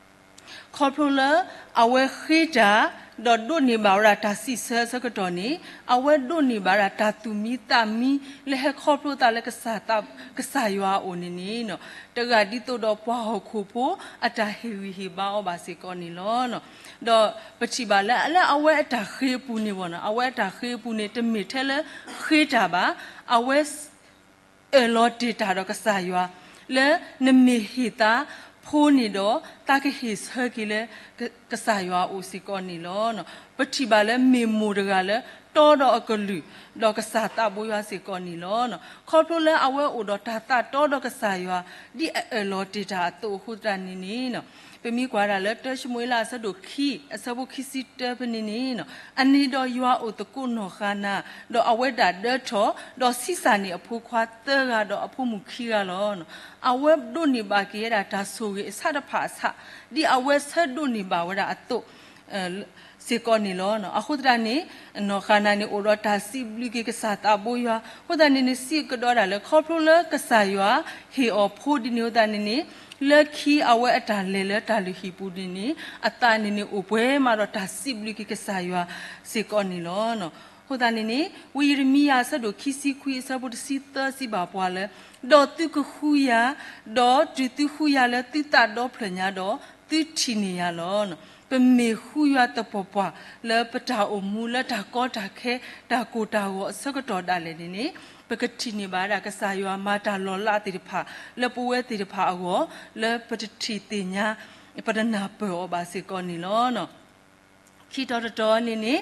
ဖျိလၢအဝဲဃ့တၢ်, ဒီးဒိးန့ၢ်ဘၣ်ဝဲဒၣ်တၢ်စံးဆၢအဆၢကတီၢ်န့ၣ်, အဝဲဒိးန့ၢ်ဘၣ်ဝဲဒၣ်တၢ်သူၣ်မံသးမံ လၢဟဲခီဖျိသးလၢ ကစၢ်ယွၤအအိၣ်န့ၣ်န့ၣ်, တဂၤဒ်သိးဒီးပှၤဟီၣ်ခိၣ်ဖိအတၢ်ဟ့ၣ်ဂံၢ်ဟ့ၣ်ဘါအီၤဘၣ်စ့ၢ်ကီးန့ၣ်လီၤ. ဒီးပထံၣ်ဘၣ်လၢ လၢအဝဲအတၢ်ဃ့အပူၤန့ၣ်ဘၣ်န့ၣ်, အဝဲအတၢ်ဃ့အပူၤန့ၣ် တမ့ၢ်ထဲလၢဃ့တၢ်ဘၣ်, အဝဲ အၢၣ်လီၤတ့ၢ်တၢ်ဒီးကစၢ်ယွၤ, လၢနမ့ၢ်ဟ့ၣ်သးဖိန့ၣ်ဒီး သးကဟ့ၣ်ဆၢက့ၤလၢကစၢ်ယွၤအအိၣ်စ့ၢ်ကီးန့ၣ်လီၤ. ပထံၣ်ဘၣ်လၢမ့ၢ်မိၢ်တဂၤလၢ တီဒီးအကလုၢ်, ဒီးကစၢ်သးဘိယွၤစ့ၢ်ကီးန့ၣ်လီၤ. ခီဖျိလၢအဝဲအိၣ်ဒီးတၢ်သးတီဒီးကစၢ်ယွၤ, ဒ်အအၢၣ်လီၤတ့ၢ်တၢ်အသိးအဃိသတးန့ၣ်န့ၣ် ပမ့ၢ်ကွၢ်ဒၣ်လၢတၢၡမူၤအ့လးအဆၢဒိၣ်ခံ အဆၢဖိခံဆံတၢဖဲန့ၣ်န့ၣ်, အန့ၣ်ဒီးယွၤအိၣ်သကိးနီၢ်ဃၤနၤ, ဒီးအဝဲဒၣ်ဒၢထီၣ်, ဒီးဆံးစၢ်န့ၢ်အဖိခွါသၢဂၤဒီးအဖိမုၣ်ခံဂၤလီၤ. အဝဲဒိးန့ၢ်ဘၣ်က့ၤဝဲဒၣ်တၢ်ဆိၣ်ဂ့ၤအဆၣ်တဖၣ်အဆၣ်, ဒ်အဝဲဆၢဒိးန့ၢ်ဘၣ်ဝဲဒၣ်အသိး စ့ၢ်ကီးန့ၣ်လီၤ. အဃိသတးန့ၣ် နီၢ်ဃၤနၤန့ၣ်အိၣ်ဒီးတၢ်စံးဘျုးက့ၤကစၢ်သးဘိယွၤ, အဃိသတးန့ၣ်န့ၣ် စံးကဒီးဒၣ်လၢ ခီဖျိလၢကစၢ်ယွၤဟ့ၣ်အီၤဖိဒ်န့ၣ်အဃိသတးန့ၣ်န့ၣ်, လၢခံအဝဲအတၢ်လဲၤလၢတၢ်လုၢ်ဟံၣ်ပူၤန့ၣ်န့ၣ် အသးန့ၣ်န့ၣ်အိၣ်ပှဲၤမးဒီးတၢ်စံးဘျုးက့ၤကစၢ်ယွၤစ့ၢ်ကီးန့ၣ်လီၤ. အဃိသတးန့ၣ်န့ၣ် ဝံယံးရမံယၤအဆၢဒိၣ်ခံဆံခွံအဆၢဖိတဆံသၢစံးဘၣ်ပှၤလၢ, ဒီးသုကဃုယၤ, ဒီးတုၤသုဃုယၤလၢသုသးဒီဖျၢၣ်ညါဒီး သုထံၣ်န့ၢ်ယၤလီၤ. ပမ့ၢ်ဃုယွၤသပှၢ်ပှၢ်လၢပတၢ်အိၣ်မူလၢတၢ်ကီတၢ်ခဲ တၢ်ကိၢ်တၢ်ဂီၤအဆၢကတီၢ်ဒၣ်လဲာ်န့ၣ်န့ၣ်, ပကထံၣ်န့ၢ်ဘၣ်ဝဲဒၣ်ကစၢ်ယွၤမၤတၢ်လီၤလးသ့ၣ်တဖၣ် လၢပဝဲသ့ၣ်တဖၣ်အဂီၢ် လၢပတထံၣ်သ့ၣ်ညါ ပတနၢ်ပၢၢ်အီၤဘၣ်စ့ၢ်ကီးန့ၣ်လီၤ. ခံတီၤတတီၤန့ၣ်န့ၣ်,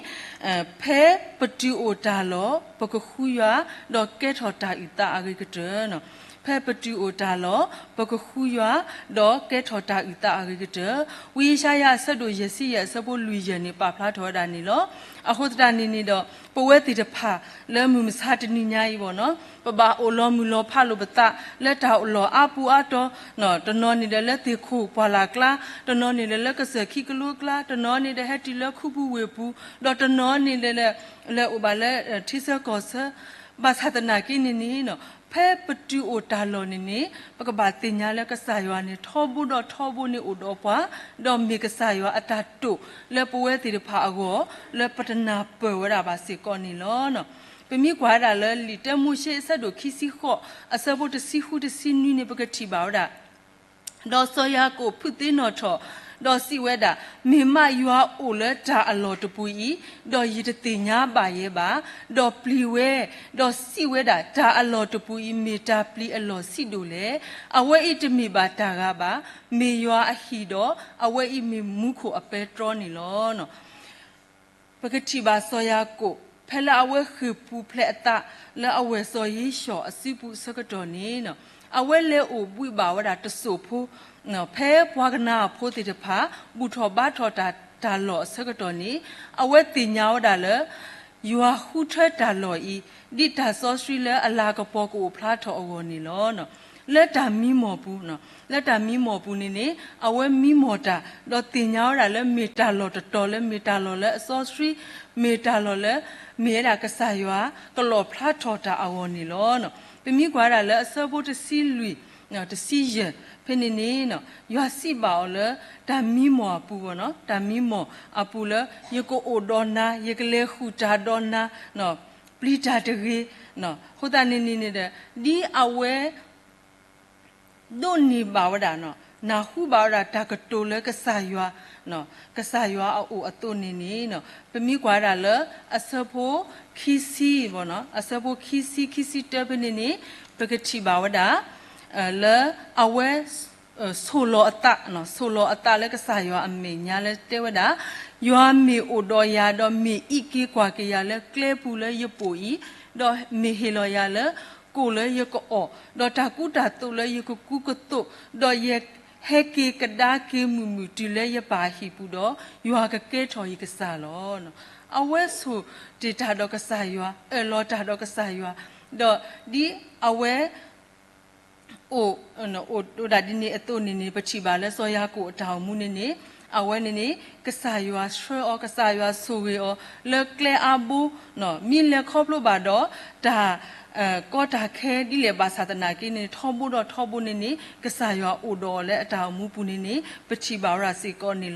ဖဲပတုၤအိၣ်တၢ်လီၢ် ပကဃုယွၤ ဒီးကဲထီၣ်တၢ်အုၣ်သးအဂ့ၤကတၢၢ်, ဖဲပတုၤအိၣ်တၢ်လီၢ် ပကဃုယွၤ ဒီးကဲထီၣ်တၢ်အုၣ်သးအဂ့ၤကတၢၢ်, ဝံယၡါယၤအဆၢဒိၣ်ယဲၢ်ဆံယဲၢ်အဆၢဖိလွံၢ်ယဲၢ်န့ၣ် ပာ်ဖျါထီၣ်ဝဲဒၣ်န့ၣ်လီၤ. အဃိသတးန့ၣ်န့ၣ်ဒီး ပဝဲသ့ၣ်တဖၣ်လၢမုၢ်မဆါတနံၤညါအံၤဘၣ်န့ၣ်, ပဘၣ်အိၣ်လီၤမုၢ်လီၤဖးလိာ်ပသး လၢတၢ်အိၣ်လီၤအါပူၤအါတီၤ, တနီၤန့ၣ်ဒီးလၢသ့ၣ်ခိၣ်ပှၢ်လၢ်ကျါ, တနီၤန့ၣ်ဒီးလၢကစၢၢ်ခံကလိကျါ, တနီၤန့ၣ်ဒီးဟဲတုၤလၢခူပူၤဝ့ၢ်ပူၤ, ဒီးတနီၤန့ၣ်ဒီး လဲၤအိၣ်ဘၣ်လၢထံဆၢကီၢ်ဆၢ, ဘၣ်ဆၣ်သနာ်က့န့ၣ်န့ၣ်, ဖဲပတုၤအိၣ်တၢ်လီၢ်န့ၣ်န့ၣ် ပကဘၣ်သ့ၣ်ညါလၢကစၢ်ယွၤန့ၣ် ထီဘိဒီးထီဘိန့ၣ်အိၣ်ဒီးပှၤ, ဒီးမ့ၢ်ကစၢ်ယွၤအတၢ်တိာ်လၢပဝဲသ့ၣ်တဖၣ်အဂီၢ် လၢပတနၢ်ပၢၢ်ဝဲဒၣ်ဘၣ်စ့ၢ်ကီးန့ၣ်လီၤ. ပမ့ၢ်ကွၢ်ဝဲဒၣ်လၢလံာ်တၢမိၤၡ့အဆၢဒိၣ်ခံဆံဃိး အဆၢဖိတဆံဃုတဆံနွံန့ၣ် ပကထံၣ်ဘၣ်ဝဲဒၣ် ဒီးစီၤယၤကိာ်ဖုးသ့ၣ်နီၣ်ထီၣ်, ဒီးစံးဝဲဒၣ်, မ့ၢ်မးယွၤအိၣ်လၢတၢ်အလီၢ်တပူၤအံၤ, ဒီးယတသ့ၣ်ညါဘၣ်ယဲဘၣ်, ဒီးပျံၤဝဲ, ဒီးစံးဝဲဒၣ်, တၢ်အလီၢ်တပူၤအံၤ မ့ၢ်တၢ်ပျံၤအလီၢ်ဆံးဒိၣ်လဲၣ်. အဝဲအံၤတမ့ၢ်ဘၣ်တၢ်ဂၤဘၣ်, မ့ၢ်ယွၤအဟံၣ်ဒီး အဝဲအံၤမ့ၢ်မူခိၣ်အပဲတြီန့ၣ်လီၤ. ပကထံၣ်ဘၣ်စီၤယၤကိာ် ဖဲလၢအဝဲဃ့ၢ်ပူၤဖျဲးအသး လၢအဝဲၢ်စီၤယ့ၡီၤအစုပူၤအဆၢကတီၢ်န့ၣ်, အဝဲလဲၤအိၣ်ဘှံးဘၣ်ဝဲဒၣ်တစိၢ်ဖိ, ဖဲပှၤကနၤအဖိသ့ၣ်တဖၣ် ဘူၣ်ထီၣ်ဘါထီၣ်တၢ်တၢ်လီၢ်အဆၢကတီၢ်န့ၣ်, အဝဲသ့ၣ်ညါဝဲဒၣ်လၢ ယွၤဃုထၢတၢ်လီၢ်အံၤ ဒ်တၢ်စီဆှံလၢအလၤကပီၤကအိၣ်ဖျါထီၣ်အဂီၢ်န့ၣ်လီၤ. လၢတၢ်မံမီၢ်ပူၤ, လၢတၢ်မံမီၢ်ပူၤန့ၣ်န့ၣ် အဝဲမံမီၢ်တၢ် ဒီးသ့ၣ်ညါဝဲဒၣ်လၢမ့ၢ်တၢ်လီၢ်တတီၤလၢမ့ၢ်တၢ်လီၢ်လၢအစီဆှံ, မ့ၢ်တၢ်လီၢ်လၢ မ့ၢ်ဝဲဒၣ်ကစၢ်ယွၤကလီၣ်ဖျါထီၣ်တၢ်အဂီၢ်န့ၣ်လီၤ. ပမ့ၢ်ကွၢ်ဒၣ်လၢအဆၢဖိတဆံလွံၢ်, တဆံယဲၢ် ဖဲန့ၣ်န့ၣ်, ယွၤစံးဘၣ်အီၤလၢ တၢ်မံမီၢ်အပူၤ, တၢ်မံမီၢ်အပူၤလၢ ယကအိၣ်ဒီးနၤ, ယကလဲၤဃုာ်တၢ်ဒီးနၤ, ပျံၤတၢ်တဂ့ၤ. အဃိသတးန့ၣ်န့ၣ်ဒီး ဒ်အဝဲ ဒိးန့ၢ်ဘၣ်ဝဲဒၣ်, နၢ်ဟူဘၣ်ဝဲဒၣ်တၢ်ကတိၤလၢကစၢ်ယွၤ, ကစၢ်ယွၤအအိၣ်အသိးန့ၣ်န့ၣ်, ပမ့ၢ်ကွၢ်ဒၣ်လၢအဆၢဖိခံဆံ, အဆၢဖိခံဆံ ခံဆံတၢဖဲန့ၣ်န့ၣ်, ပကထံၣ်ဘၣ်ဝဲဒၣ် လၢအဝဲ ဆိၣ်လီၤအသး, ဆိၣ်လီၤအသးလၢကစၢ်ယွၤအမဲာ်ညါလၢတဲဝဲဒၣ် ယွၤမ့ၢ်အိၣ်ဒီးယၤ, ဒီးမ့ၢ်အံးက့ၤကွၢ်က့ၤယၤလၢကျဲပူၤလၢယပိာ်အံၤ, ဒီးမ့ၢ်ဟ့ၣ်လီၤယၤလၢကိၣ်လၢယကအီၣ်, ဒီးတၢ်ကူတၢ်သိးလၢယကကူကသိး, ဒီးယဟဲက့ၤကဒါက့ၤမုာ်မုာ်တုၤလၢယပၢ်အဟံၣ်ပူၤဒီး, ယွၤကကဲထီၣ်ယကစၢ်လီၤ. အဝဲဆိၣ်တ့ၢ်တၢ်ဒီးကစၢ်ယွၤ, အၢၣ်လီၤတၢ်ဒီးကစၢ်ယွၤ, ဒီးဒ်အဝဲ အိၣ် အိၣ်ဒၣ်ဒ်န့ၣ်အသိးန့ၣ်န့ၣ် ပထံၣ်ဘၣ်လၢစီၤယၤကိာ်အတၢ်အိၣ်မူန့ၣ်န့ၣ်, အဝဲန့ၣ်န့ၣ် ကစၢ်ယွၤဆှၢအီၤ, ကစၢ်ယွၤဆိၣ်ဂ့ၤအီၤ လၢကျဲအါဘိ, မ့ၢ်လဲၤခီဖျိဘၣ်ဒီး တၢ် ကီတၢ်ခဲဒ်လဲၣ်ဘၣ်ဆၣ်သနာ်က့န့ၣ် ထီဘိဒီးထီဘိန့ၣ်န့ၣ် ကစၢ်ယွၤအိၣ်ဒီးအီၤလၢအတၢ်အိၣ်မူပူၤန့ၣ်န့ၣ် ပထံၣ်ဘၣ်ဝဲဒၣ်စ့ၢ်ကီးန့ၣ်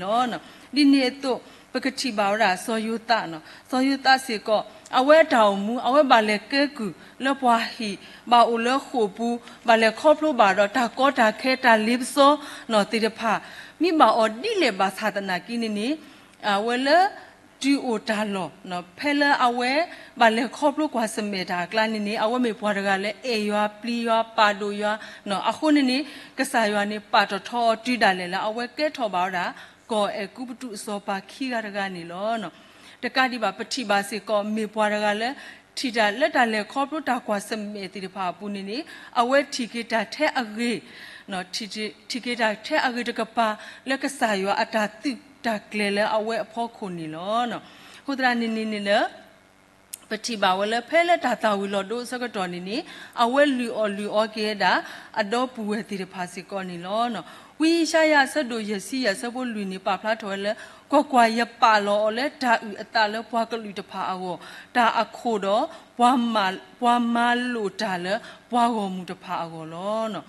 လီၤ. ဒ်န့ၣ်အသိး ပကထံၣ်ဘၣ်ဝဲဒၣ်စီၤယိၤသး, စီၤယိၤသးစ့ၢ်ကီး အဝဲအတၢ်အိၣ်မူ အဝဲဘၣ်လဲၤကဲကုၢ်လၢပှၤဟံၣ်, ဘၣ်အိၣ်လၢဃိာ်ပူၤ, ဘၣ်လဲၤခီဖျိဘၣ်ဒီးတၢ်ကီတၢ်ခဲတၢ်လ့ပစီသ့ၣ်တဖၣ်, မ့ၢ်ဘၣ်အီၤဒ်လဲၣ်ဘၣ်ဆၣ်သနာ်က့န့ၣ်န့ၣ် အဝဲလၢ တုၤအိၣ်တၢ်လီၢ်, ဖဲလၢအဝဲ ဘၣ်လဲၤခီဖျိကွၢ်ဆၢၣ်မဲာ်တၢ်အကျါန့ၣ်န့ၣ် အဝဲမ့ၢ်ပှၤတဂၤလၢအဲၣ်ယွၤပျံၤယွၤပာ်ဒိၣ်ယွၤ, အဃိန့ၣ်န့ၣ် ကစၢ်ယွၤန့ၣ်ပာ်ထီၣ်ထီအီၤတုၤဒၣ်လဲာ်လၢအဝဲကဲထီၣ်ဘၣ်ဝဲဒၣ် ကီၢ်အဲၤကူပတူးအစီၤပၤခံဂၤတဂၤန့ၣ်လီၤ. တကးဒံးဘၣ် ပထံၣ်ဘၣ်စ့ၢ်ကီး မ့ၢ်ပှၤတဂၤလၢ ထံၣ်တၢ်လၢတၢ်လဲၤခီဖျိတၢ်ကွၢ်ဆၢၣ်မဲာ်သ့ၣ်တဖၣ်အပူၤန့ၣ်န့ၣ် အဝဲထံၣ်က့ၤတၢ်ထဲအဂ့ၤ, ထံၣ်က့ၤတၢ်ထဲအဂ့ၤတကပၤ လၢကစၢ်ယွၤအတၢ်သုးတၢ်ကျဲၤလၢအဝဲအဖီခိၣ်န့ၣ်လီၤ. အဃိသတးန့ၣ်န့ၣ်န့ၣ်လၢ ပထံၣ်ဘၣ်ဝဲလၢ ဖဲလၢတၢ်သၣ်ဝံၤလီၤဒိအဆၢကတီၢ်န့ၣ်န့ၣ် အဝဲလုၢ်အီၣ်လုၢ်အီက့ၤဝဲဒၣ် အဒီပုၢ်ဝဲၢ်သ့ၣ်တဖၣ်စ့ၢ်ကီးန့ၣ်လီၤ. ဝံယၡါယၤအဆၢဒိၣ်ယဲၢ်ဆံယဲၢ်အဆၢဖိလွံၢ်န့ၣ် ပာ်ဖျါထီၣ်ဝဲလၢ ကွၢ်ကွၢ်, ယပာ်လီၤအီၤလၢတၢ်အုၣ်အသးလၢပှၤကလုာ်တဖၣ်အဂီၢ်, တၢ်အခိၣ်ဒီး ပှၤမၤလိာ်တၢ်လၢပှၤဂီၢ်မုၢ်တဖၣ်အဂီၢ်လီၤ.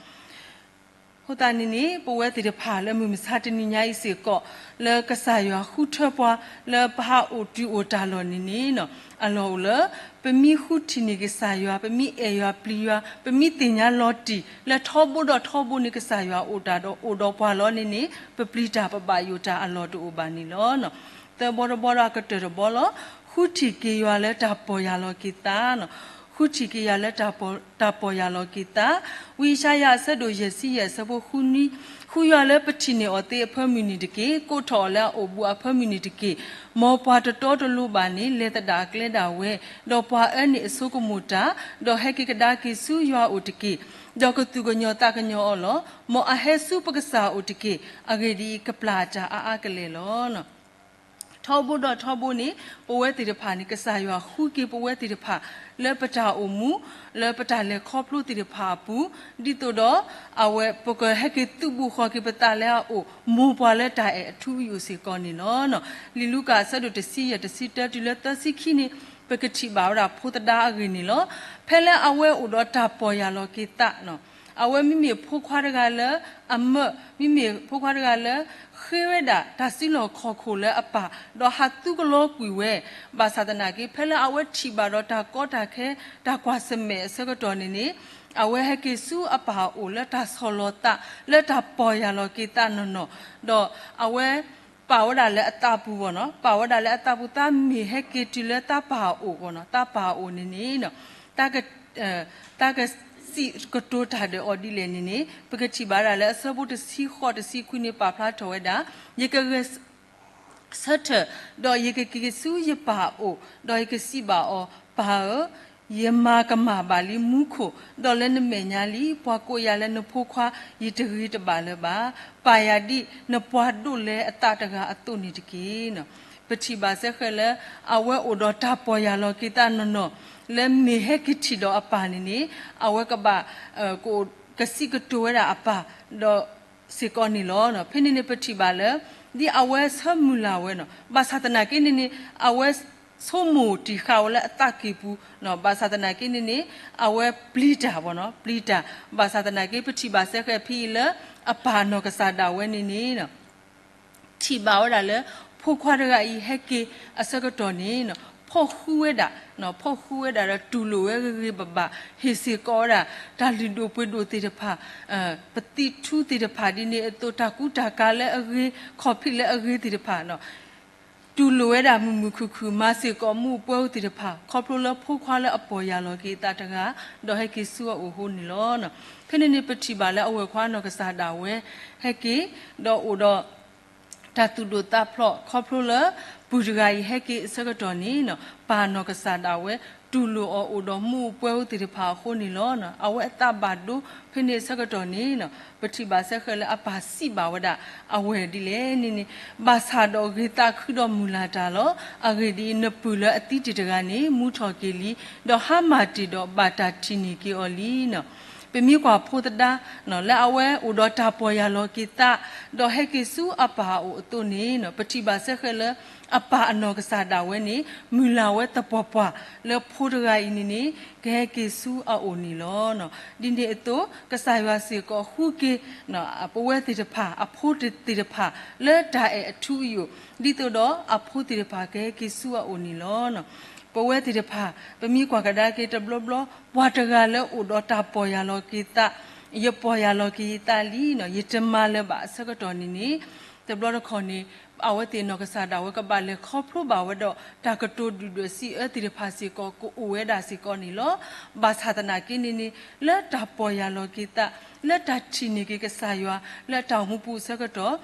အဃိသတးန့ၣ်န့ၣ် ပဝဲသ့ၣ်တဖၣ်လၢမုၢ်မဆါတနံၤညါအံၤစ့ၢ်ကီး လၢကစၢ်ယွၤဃုထၢပှၤ လၢပဟးအိၣ်တုၤအိၣ်တၢ်လီၢ်န့ၣ်န့ၣ် အလီၢ်အိၣ်လၢ ပမ့ၢ်ဃုထံၣ်န့ၢ်ကစၢ်ယွၤ, ပမ့ၢ်အဲၣ်ယွၤပျံၤယွၤ, ပမ့ၢ်သ့ၣ်ညါလီၤတံၢ် လၢထီဘိဒီးထီဘိန့ၣ် ကစၢ်ယွၤအိၣ်တၢ်ဒီးအိၣ်ဒီးပှၤလီၤန့ၣ်န့ၣ် ပပျံၤတၢ်ပဘၣ်ယိၣ်တၢ်အလီၢ်တအိၣ်ဘၣ်န့ၣ်လီၤ. သၢဘီတဘီဒီးအကတၢၢ်တဘီလီၤ. ဃုထံၣ်က့ၤယွၤလၢတၢ်ပီၢ်ယၢ်လီၤက့ၤသး, ဃုထံၣ်က့ၤယွၤလၢတၢ်ပီၢ်ယၢ်လီၤက့ၤသး, ဝံယၡါယၤအဆၢဒိၣ်ယဲၢ်ဆံယဲၢ်အဆၢဖိဃုနွံ, ဃုယွၤလၢပထံၣ်န့ၢ်အီၤသ့အဖၢမုၢ်နံၤတက့ၢ်, ကိးထီၣ်အီၤလၢအအိၣ်ဘူးအဖၢမုၢ်နံၤတက့ၢ်. မ်ပှၤတတီတလိၤဘၣ်န့ၣ် လဲၤသဒၣ်အကျဲဒၣ်ဝဲ, ဒီးပှၤအၢန့ၣ်အဆိကမိၣ်တၢ်, ဒီးဟဲက့ၤကဒါက့ၤဆူယွၤအအိၣ်တက့ၢ်. ဒီးကသူၣ်ကညီၤသးကညီၤအီၤလီၤ. မ်အဟဲဆူပကစၢ်အအိၣ်တက့ၢ်. အဂ့ၢ်ဒ်အံၤ, ကပျၢ်အတၢ်အါအါကလဲာ်လီၤ. ထီဘိဒီးထီဘိန့ၣ် ပဝဲသ့ၣ်တဖၣ်န့ၣ် ကစၢ်ယွၤဃုက့ၤပဝဲသ့ၣ်တဖၣ် လၢပတၢ်အိၣ်မူ လၢပတၢ်လဲၤခီဖျိသ့ၣ်တဖၣ်အပူၤ, ဒ်သိးဒီး အဝဲပကဟဲက့ၤသုးဘူးဃီၤက့ၤပသးလၢအအိၣ် မိၢ်ပှၢ်လၢတၢ်အဲၣ်အထူအယိာ်စ့ၢ်ကီးန့ၣ်လီၤ. လံာ်လူၤကၣ်အဆၢဒိၣ်တဆံယဲၢ်တဆံတၢတုၤလၢသၢဆံခံန့ၣ် ပကထံၣ်ဘၣ်ဝဲဒၣ်ဖိသဒါအဂ့ၢ်န့ၣ်လီၤ. ဖဲလၢအဝဲအိၣ်ဒီးတၢ်ပီၢ်ယၢ်လီၤက့ၤသး အဝဲမ့မ့ၢ်ဖိခွါတဂၤလၢအမၢၢ်, မ့မ့ၢ်ဖိခွါတဂၤလၢ ဃ့ဝဲဒၣ်တၢ်စုလီၢ်ခီၣ်ခိၣ်လၢအပၢ်, ဒီးဟးသူကလီကွံာ်ဝဲ, ဘၣ်ဆၣ်သနာ်က့ ဖဲလၢအဝဲထံၣ်ဘၣ်ဒီးတၢ်ကီတၢ်ခဲ တၢ်ကွၢ်ဆၢၣ်မဲာ်အဆၢကတီၢ်န့ၣ်န့ၣ် အဝဲဟဲက့ၤဆူအပၢ်အအိၣ်လၢတၢ်ဆီၣ်လီၤသး လၢတၢ်ပီၢ်ယၢ်လီၤက့ၤသးနီၢ်နီၢ်, ဒီးအဝဲ ပာ်ဝဲဒၣ်လၢအသးပူၤဘၣ်နီၤ, ပာ်ဝဲဒၣ်လၢအသးပူၤ သးမ့ၢ်ဟဲက့ၤတုၤလၢသးပၢ်အအိၣ်ဘၣ်နီၤ, သးပၢ်အအိၣ်န့ၣ်န့ၣ် သးကစံးကတိၤတၢ်ဒီးအီၤဒ်လဲၣ်န့ၣ်န့ၣ် ပကထံၣ်ဘၣ်ဒၣ်လၢအဆၢဖိတဆံဃိးတဆံခွံန့ၣ် ပာ်ဖျါထီၣ်ဝဲဒၣ်, ယကဂဲၤဆၢထၢၣ်, ဒီးယကက့ၤဆူယပၢ်အအိၣ်, ဒီးယကစံးဘၣ်အီၤ, ပၢ်ဧၢ, ယမၤကမၣ်ဘၣ်လံမူခိၣ်, ဒီးလၢနမဲာ်ညါလံ ပှၤကိးယၤလၢနဖိခွါ, ယတဂ့ၤတဘၣ်လၢၤဘၣ်. ပၢ်ယၤဒ်နပှၤဒိၣ်လဲအသးတဂၤအသိးန့ၣ်တက့ၢ်. ပထံၣ်ဘၣ်စ့ၢ်ကီးလၢ အဝဲအိၣ်ဒီးတၢ်ပီၢ်ယၢ်လီၤက့ၤသးနီၢ်နီၢ်, လၢမ့ၢ်ဟဲက့ၤထံၣ်ဒီးအပၢ်န့ၣ်န့ၣ် အဝဲကဘၣ် ကစံးကတိၤဝဲဒၣ်အပၢ်, ဒီးစ့ၢ်ကီးန့ၣ်လီၤ. ဖဲန့ၣ်န့ၣ် ပထံၣ်ဘၣ်လၢ ဒ်အဝဲဆၢမုၢ်လၢ်ဝဲနီၤ, ဘၣ်ဆၣ်သနာ်က့န့ၣ်န့ၣ် အဝဲဆိကမိၣ်တံၢ်ဃာ်ဝဲလၢအသးကံၢ်ပူၤ, ဘၣ်ဆၣ်သနာ်က့န့ၣ်န့ၣ် အဝဲပျံၤတၢ်ဘၣ်နီၤ, ပျံၤတၢ်, ဘၣ်ဆၣ်သနာ်က့ ပထံၣ်ဘၣ်စ့ၢ်ကီးဖဲအံၤလၢ အပၢ်နီၢ်ကစၢ်ဒၣ်ဝဲန့ၣ်န့ၣ် ထံၣ်ဘၣ်ဝဲဒၣ်လၢ ဖိခွါတဂၤအံၤဟဲက့ၤအဆၢကတီၢ်န့ၣ် ဖီၣ်ဃုဝဲဒၣ်, ဖီၣ်ဃုဝဲဒၣ်ဒီးတူၢ်လိာ်ဝဲဂ့ၤဂ့ၤဘၣ်ဘၣ်, ဟ့ၣ်စ့ၢ်ကီးဝဲဒၣ် တၢ်လုၢ်ဒိၣ်ပှ့ၤဒိၣ်သ့ၣ်တဖၣ်, ပသံၣ်ထူသ့ၣ်တဖၣ်ဒ်န့ၣ်အသိး တၢ်ကူတၢ်ကၤလၢအဂ့ၤ, ခီၣ်ဖံးလၢအဂ့ၤသ့ၣ်တဖၣ် တူၢ်လိာ်ဝဲဒၣ်မုာ်မုာ်ခုၣ်ခုၣ် မၤစ့ၢ်ကီးမူးပှဲၤသ့ၣ်တဖၣ် ခီဖျိလၢဖိခွါလၢအပီၢ်ယၢ်လီၤက့ၤအသးတဂၤ ဒီးဟဲက့ၤဆူအအိၣ်အဃိန့ၣ်လီၤ. ဖဲန့ၣ်န့ၣ် ပထံၣ်ဘၣ်လၢအဝဲၢ်ခွါနီၢ်ကစၢ်ဒၣ်ဝဲ ဟဲက့ၤ ဒီးအိၣ်ဒီး တၢ်သူၣ်ဒိၣ်သးဖျိး ခီဖျိလၢ ပုၢ်တဂၤအံၤဟဲက့ၤအဆၢကတီၢ်န့ၣ် ပၢ်အနီၢ်ကစၢ်ဒၣ်ဝဲ တူၢ်လိာ်အီၤအိၣ်ဒီးမူးပှဲၤအိၣ်သ့ၣ်တဖၣ်အဃိန့ၣ်လီၤ. အဝဲအသးဘၣ်ဒိ ဖဲန့ၣ်အဆၢကတီၢ်န့ၣ် ပထံၣ်ဘၣ်စ့ၢ်ကီးလၢအပၢ်စံးဘၣ်ဝဲဒၣ် အဝဲၢ်ဒ်လဲၣ်န့ၣ်န့ၣ် ဘၣ်ဆၣ်ဒီးဂ့ၤသးခုဒီးမုၢ်လၢ်တၢ်လီၤ. အဂ့ၢ်ဒ်အံၤ, နပုၢ်လၢအသံတ့ၢ်တဂၤန့ၣ် မူထီၣ်က့ၤလံ, ဒီးဟါမၢ်တ့ၢ်ဒီးဘၣ်တၢ်ထံၣ်န့ၢ်က့ၤအီၤလံ. ပမ့ၢ်ကွၢ်ဖိသဒါ လၢအဝဲအိၣ်ဒီးတၢ်ပီၢ်ယၢ်လီၤက့ၤသး ဒီးဟဲက့ၤဆူအပၢ်အအိၣ်အသိးန့ၣ် ပထံၣ်ဘၣ်စ့ၢ်ကီးလၢ အပၢ်အနီၢ်ကစၢ်ဒၣ်ဝဲန့ၣ် မုၢ်လၢ်ဝဲသပှၢ်ပှၢ်လၢဖိတဂၤအံၤန့ၣ်န့ၣ် ကဟဲက့ၤဆူအအိၣ်န့ၣ်လီၤ. ဒ်န့ၣ်အသိး ကစၢ်ယွၤစ့ၢ်ကီးဃုက့ၤ ပဝဲသ့ၣ်တဖၣ် အဖိသ့ၣ်တဖၣ် လၢတၢ်အဲၣ်အထူအယိာ် ဒ်သိးဒီးအဖိသ့ၣ်တဖၣ်ကဟဲက့ၤဆူအအိၣ်န့ၣ်လီၤ. ပဝဲသ့ၣ်တဖၣ် ပမ့ၢ်ကွၢ်ကဒါက့ၤတဘျီဘျီ ပှၤတဂၤလၢအိၣ်ဒီးတၢ်ပီၢ်ယၢ်လီၤက့ၤသး ယပီၢ်ယၢ်လီၤက့ၤယသးလံ ယတမၤလၢၤဘၣ်အဆၢကတီၢ်န့ၣ်န့ၣ် တဘျီတခီၣ်န့ၣ် အဝဲသ့ၣ်နီၢ်ကစၢ်ဒၣ်ဝဲကဘၣ်လဲၤခီဖျိဘၣ်ဝဲဒီး တၢ်ကတိၤဒုၣ်ဒွဲၣ်စံးအၢသ့ၣ်တဖၣ်စ့ၢ်ကီး ကအိၣ်ဝဲဒၣ်စ့ၢ်ကီးန့ၣ်လီၤ. ဘၣ်ဆၣ်သနာ်က့န့ၣ်န့ၣ် လၢတၢ်ပီၢ်ယၢ်လီၤက့ၤသး လၢတၢ်ထံၣ်န့ၢ်က့ၤကစၢ်ယွၤ လၢတၢ်အိၣ်မူပူၤအဆၢကတီၢ်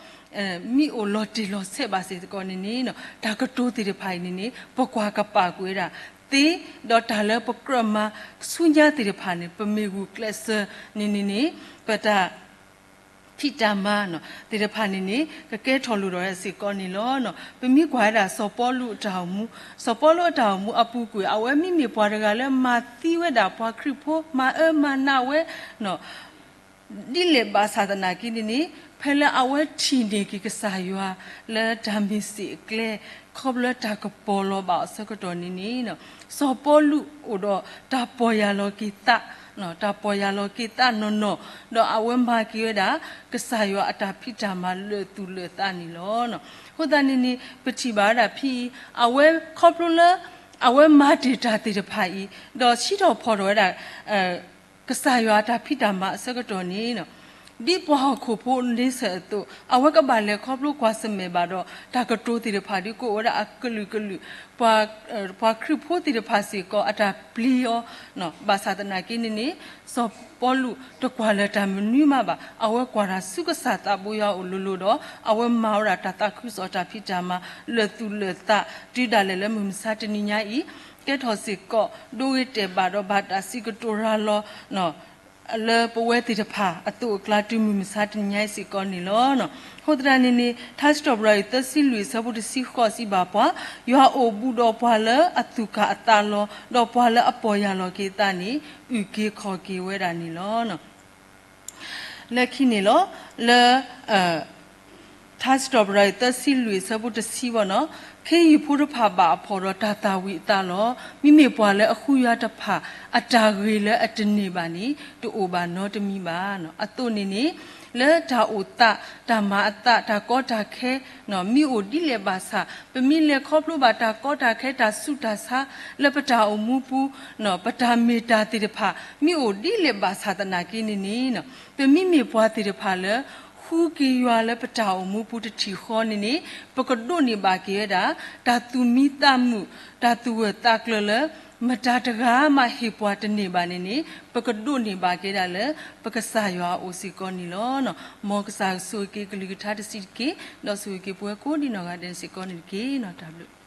မ့ၢ်အိၣ်လီၤတံၢ်လီၤဆဲးဘၣ်စ့ၢ်ကီးန့ၣ်န့ၣ် တၢ်ကတိၤသ့ၣ်တဖၣ်အံၤန့ၣ်န့ၣ် ပကွၢ်ကပာ်ကွံာ်ဝဲဒၣ်သ့, ဒီးတၢ်လၢပကြၢးမၤဆူညါသ့ၣ်တဖၣ်န့ၣ် ပမ့ၢ်ဂုာ်ကျဲးစၢးန့ၣ်န့ၣ်န့ၣ် ပတၢ် ဖံးတၢ်မၤသ့ၣ်တဖၣ်န့ၣ်န့ၣ် ကကဲထီၣ်လိၣ်ထီၣ်ဝဲစ့ၢ်ကီးန့ၣ်လီၤ. ပမ့ၢ်ကွၢ်ဝဲဒၣ်စီၤပီလူးအတၢ်အိၣ်မူ, စီၤပီလူးအတၢ်အိၣ်မူအပူၤကွံာ် အဝဲမ့မ့ၢ်ပှၤတဂၤလၢမၤသံဝဲဒၣ်ပှၤခရံာ်ဖိ မၤအၢမၤနးဝဲ ဒ်လဲၣ်ဘၣ်ဆၣ်သနာ်က့န့ၣ်န့ၣ် ဖဲလၢအဝဲထံၣ်န့ၢ်က့ၤကစၢ်ယွၤ လၢတၢ်မ့ၢ်စ့ၢ်အကျဲ ခီဖျိတၢ်ကပီၤလီၤဘၣ်အဆၢကတီၢ်န့ၣ်န့ၣ် စီၤပီလူးအိၣ်ဒီးတၢ်ပီၢ်ယၢ်လီၤက့ၤသး, တၢ်ပီၢ်ယၢ်လီၤက့ၤသးနီၢ်နီၢ်, ဒီးအဝဲမၤက့ၤဝဲဒၣ် ကစၢ်ယွၤအတၢ်ဖံးတၢ်မၤလၢာ်သူၣ်လၢာ်သးန့ၣ်လီၤ. အဃိသတးန့ၣ်န့ၣ် ပထံၣ်ဘၣ်ဝဲဒၣ်ဖဲအံၤ အဝဲခီဖျိလၢ အဝဲမၤတ့ၢ်တၢ်သ့ၣ်တဖၣ်အံၤ ဒီးစံးထီၣ်ဖီၣ်ထီၣ်ဝဲဒၣ် ကစၢ်ယွၤအတၢ်ဖံးတၢ်မၤအဆၢကတီၢ်န့ၣ် ဒ်ပှၤဟီၣ်ခိၣ်ဖိန့ဆၢၣ်အသိး အဝဲကဘၣ်လဲၤခီဖျိကွၢ်ဆၢၣ်မဲာ်ဘၣ်ဒီး တၢ်ကတိၤသ့ၣ်တဖၣ်ဒ်ကအိၣ်ဝဲဒၣ်အကလုာ်ကလုာ်, ပှၤခရံာ်ဖိသ့ၣ်တဖၣ်စ့ၢ်ကီး အတၢ်ပျံၤအီၤ, ဘၣ်ဆၣ်သနာ်က့န့ၣ်န့ၣ် စီၤပီလူးတကွၢ်လၢၤတၢ်မနုၤမးဘၣ်, အဝဲကွၢ်တၢ်ဆူကစၢ်သးဘိယွၤအအိၣ်လိၤလိၤဒီး အဝဲမၤဝဲဒၣ်တၢ်သးခုကစီၣ်တၢ်ဖံးတၢ်မၤလၢာ်သူၣ်လၢာ်သး တုၤဒၣ်လဲာ်လၢမုၢ်မဆါတနံၤညါအံၤ ကဲထီၣ်စ့ၢ်ကီး ဒိဂ့ၤတဲာ်ဘၣ်ဒီးဘၣ်တၢ်စံးကတိၤရၤလီၤ လၢပဝဲသ့ၣ်တဖၣ်အသိးအကျါ တုၤမုၢ်မဆါတနံၤညါအံၤစ့ၢ်ကီးန့ၣ်လီၤ. အဃိသတးန့ၣ်န့ၣ် ထါစံးထီၣ်ပတြၢၤအံၤ သၢဆံလွံၢ်အဆၢဖိတဆံဃိးစံးဘၣ်ပှၤ, ယွၤအိၣ်ဘူးဒီးပှၤလၢအသူၣ်ကၢ်အသးလီၤ, ဒီးပှၤလၢအပီၢ်ယၢ်လီၤက့ၤအသးန့ၣ် အုၣ်က့ၤခီၣ်က့ၤဝဲဒၣ်န့ၣ်လီၤ. လၢခံန့ၣ်လီၤ, လၢ ထါစံးထီၣ်ပတြၢၤအံၤ သၢဆံလွံၢ်အဆၢဖိတဆံဘၣ်နီၤ, ခ့ယုၢ်ဖိတဖၣ်ဘၣ်အဖှီၣ်ဒီးတၢ်သၣ်ဝံၤအသးလီၤ. မ့မ့ၢ်ပှၤလၢအဃုယွၤတဖၣ် အတၢ်ဂ့ၤလၢအတန့ၢ်ဘၣ်န့ၣ် တအိၣ်ဘၣ်နီတမံၤဘၣ်. အသိးန့ၣ်န့ၣ် လၢတၢ်အိၣ်သး တၢ်မၤအသး တၢ်ကီတၢ်ခဲ မ့ၢ်အိၣ်ဒ်လဲၣ်ဘၣ်ဆၣ် ပမ့ၢ်လဲၤခီဖျိဘၣ်တၢ်ကီတၢ်ခဲ တၢ်ဆူးတၢ်ဆါ လၢပတၢ်အိၣ်မူပူၤ ပတၢ်မ့ၢ်တၢ်သ့ၣ်တဖၣ် မ့ၢ်အိၣ်ဒ်လဲၣ်ဘၣ်ဆၣ်သနာ်က့န့ၣ်န့ၣ် ပမ့မ့ၢ်ပှၤသ့ၣ်တဖၣ်လၢ ဃုက့ၤယွၤလၢပတၢ်အိၣ်မူပူၤတထံၣ်ဃီန့ၣ်န့ၣ် ပကဒိးန့ၢ်ဘၣ်က့ၤဝဲဒၣ် တၢ်သူၣ်မံသးမုာ် တၢ်သူၣ်ဂၢၢ်သးကျၢၤလၢ မတၤတဂၤမးဟ့ၣ်ပှၤတန့ၢ်ဘၣ်န့ၣ်န့ၣ် ပကဒိးန့ၢ်ဘၣ်က့ၤဒၣ်လၢ ပကစၢ်ယွၤအအိၣ်စ့ၢ်ကီးန့ၣ်လီၤ. မ်ကစၢ်ဆိၣ်ဂ့ၤက့ၤကလုၢ်ကထါတဆံးတက့ၢ်, ဒီးဆိၣ်ဂ့ၤက့ၤပဝဲကိးဒံနီၢ်ဂၤဒဲးစ့ၢ်ကီးန့ၣ်တက့ၢ်. တၢ်ဘျုး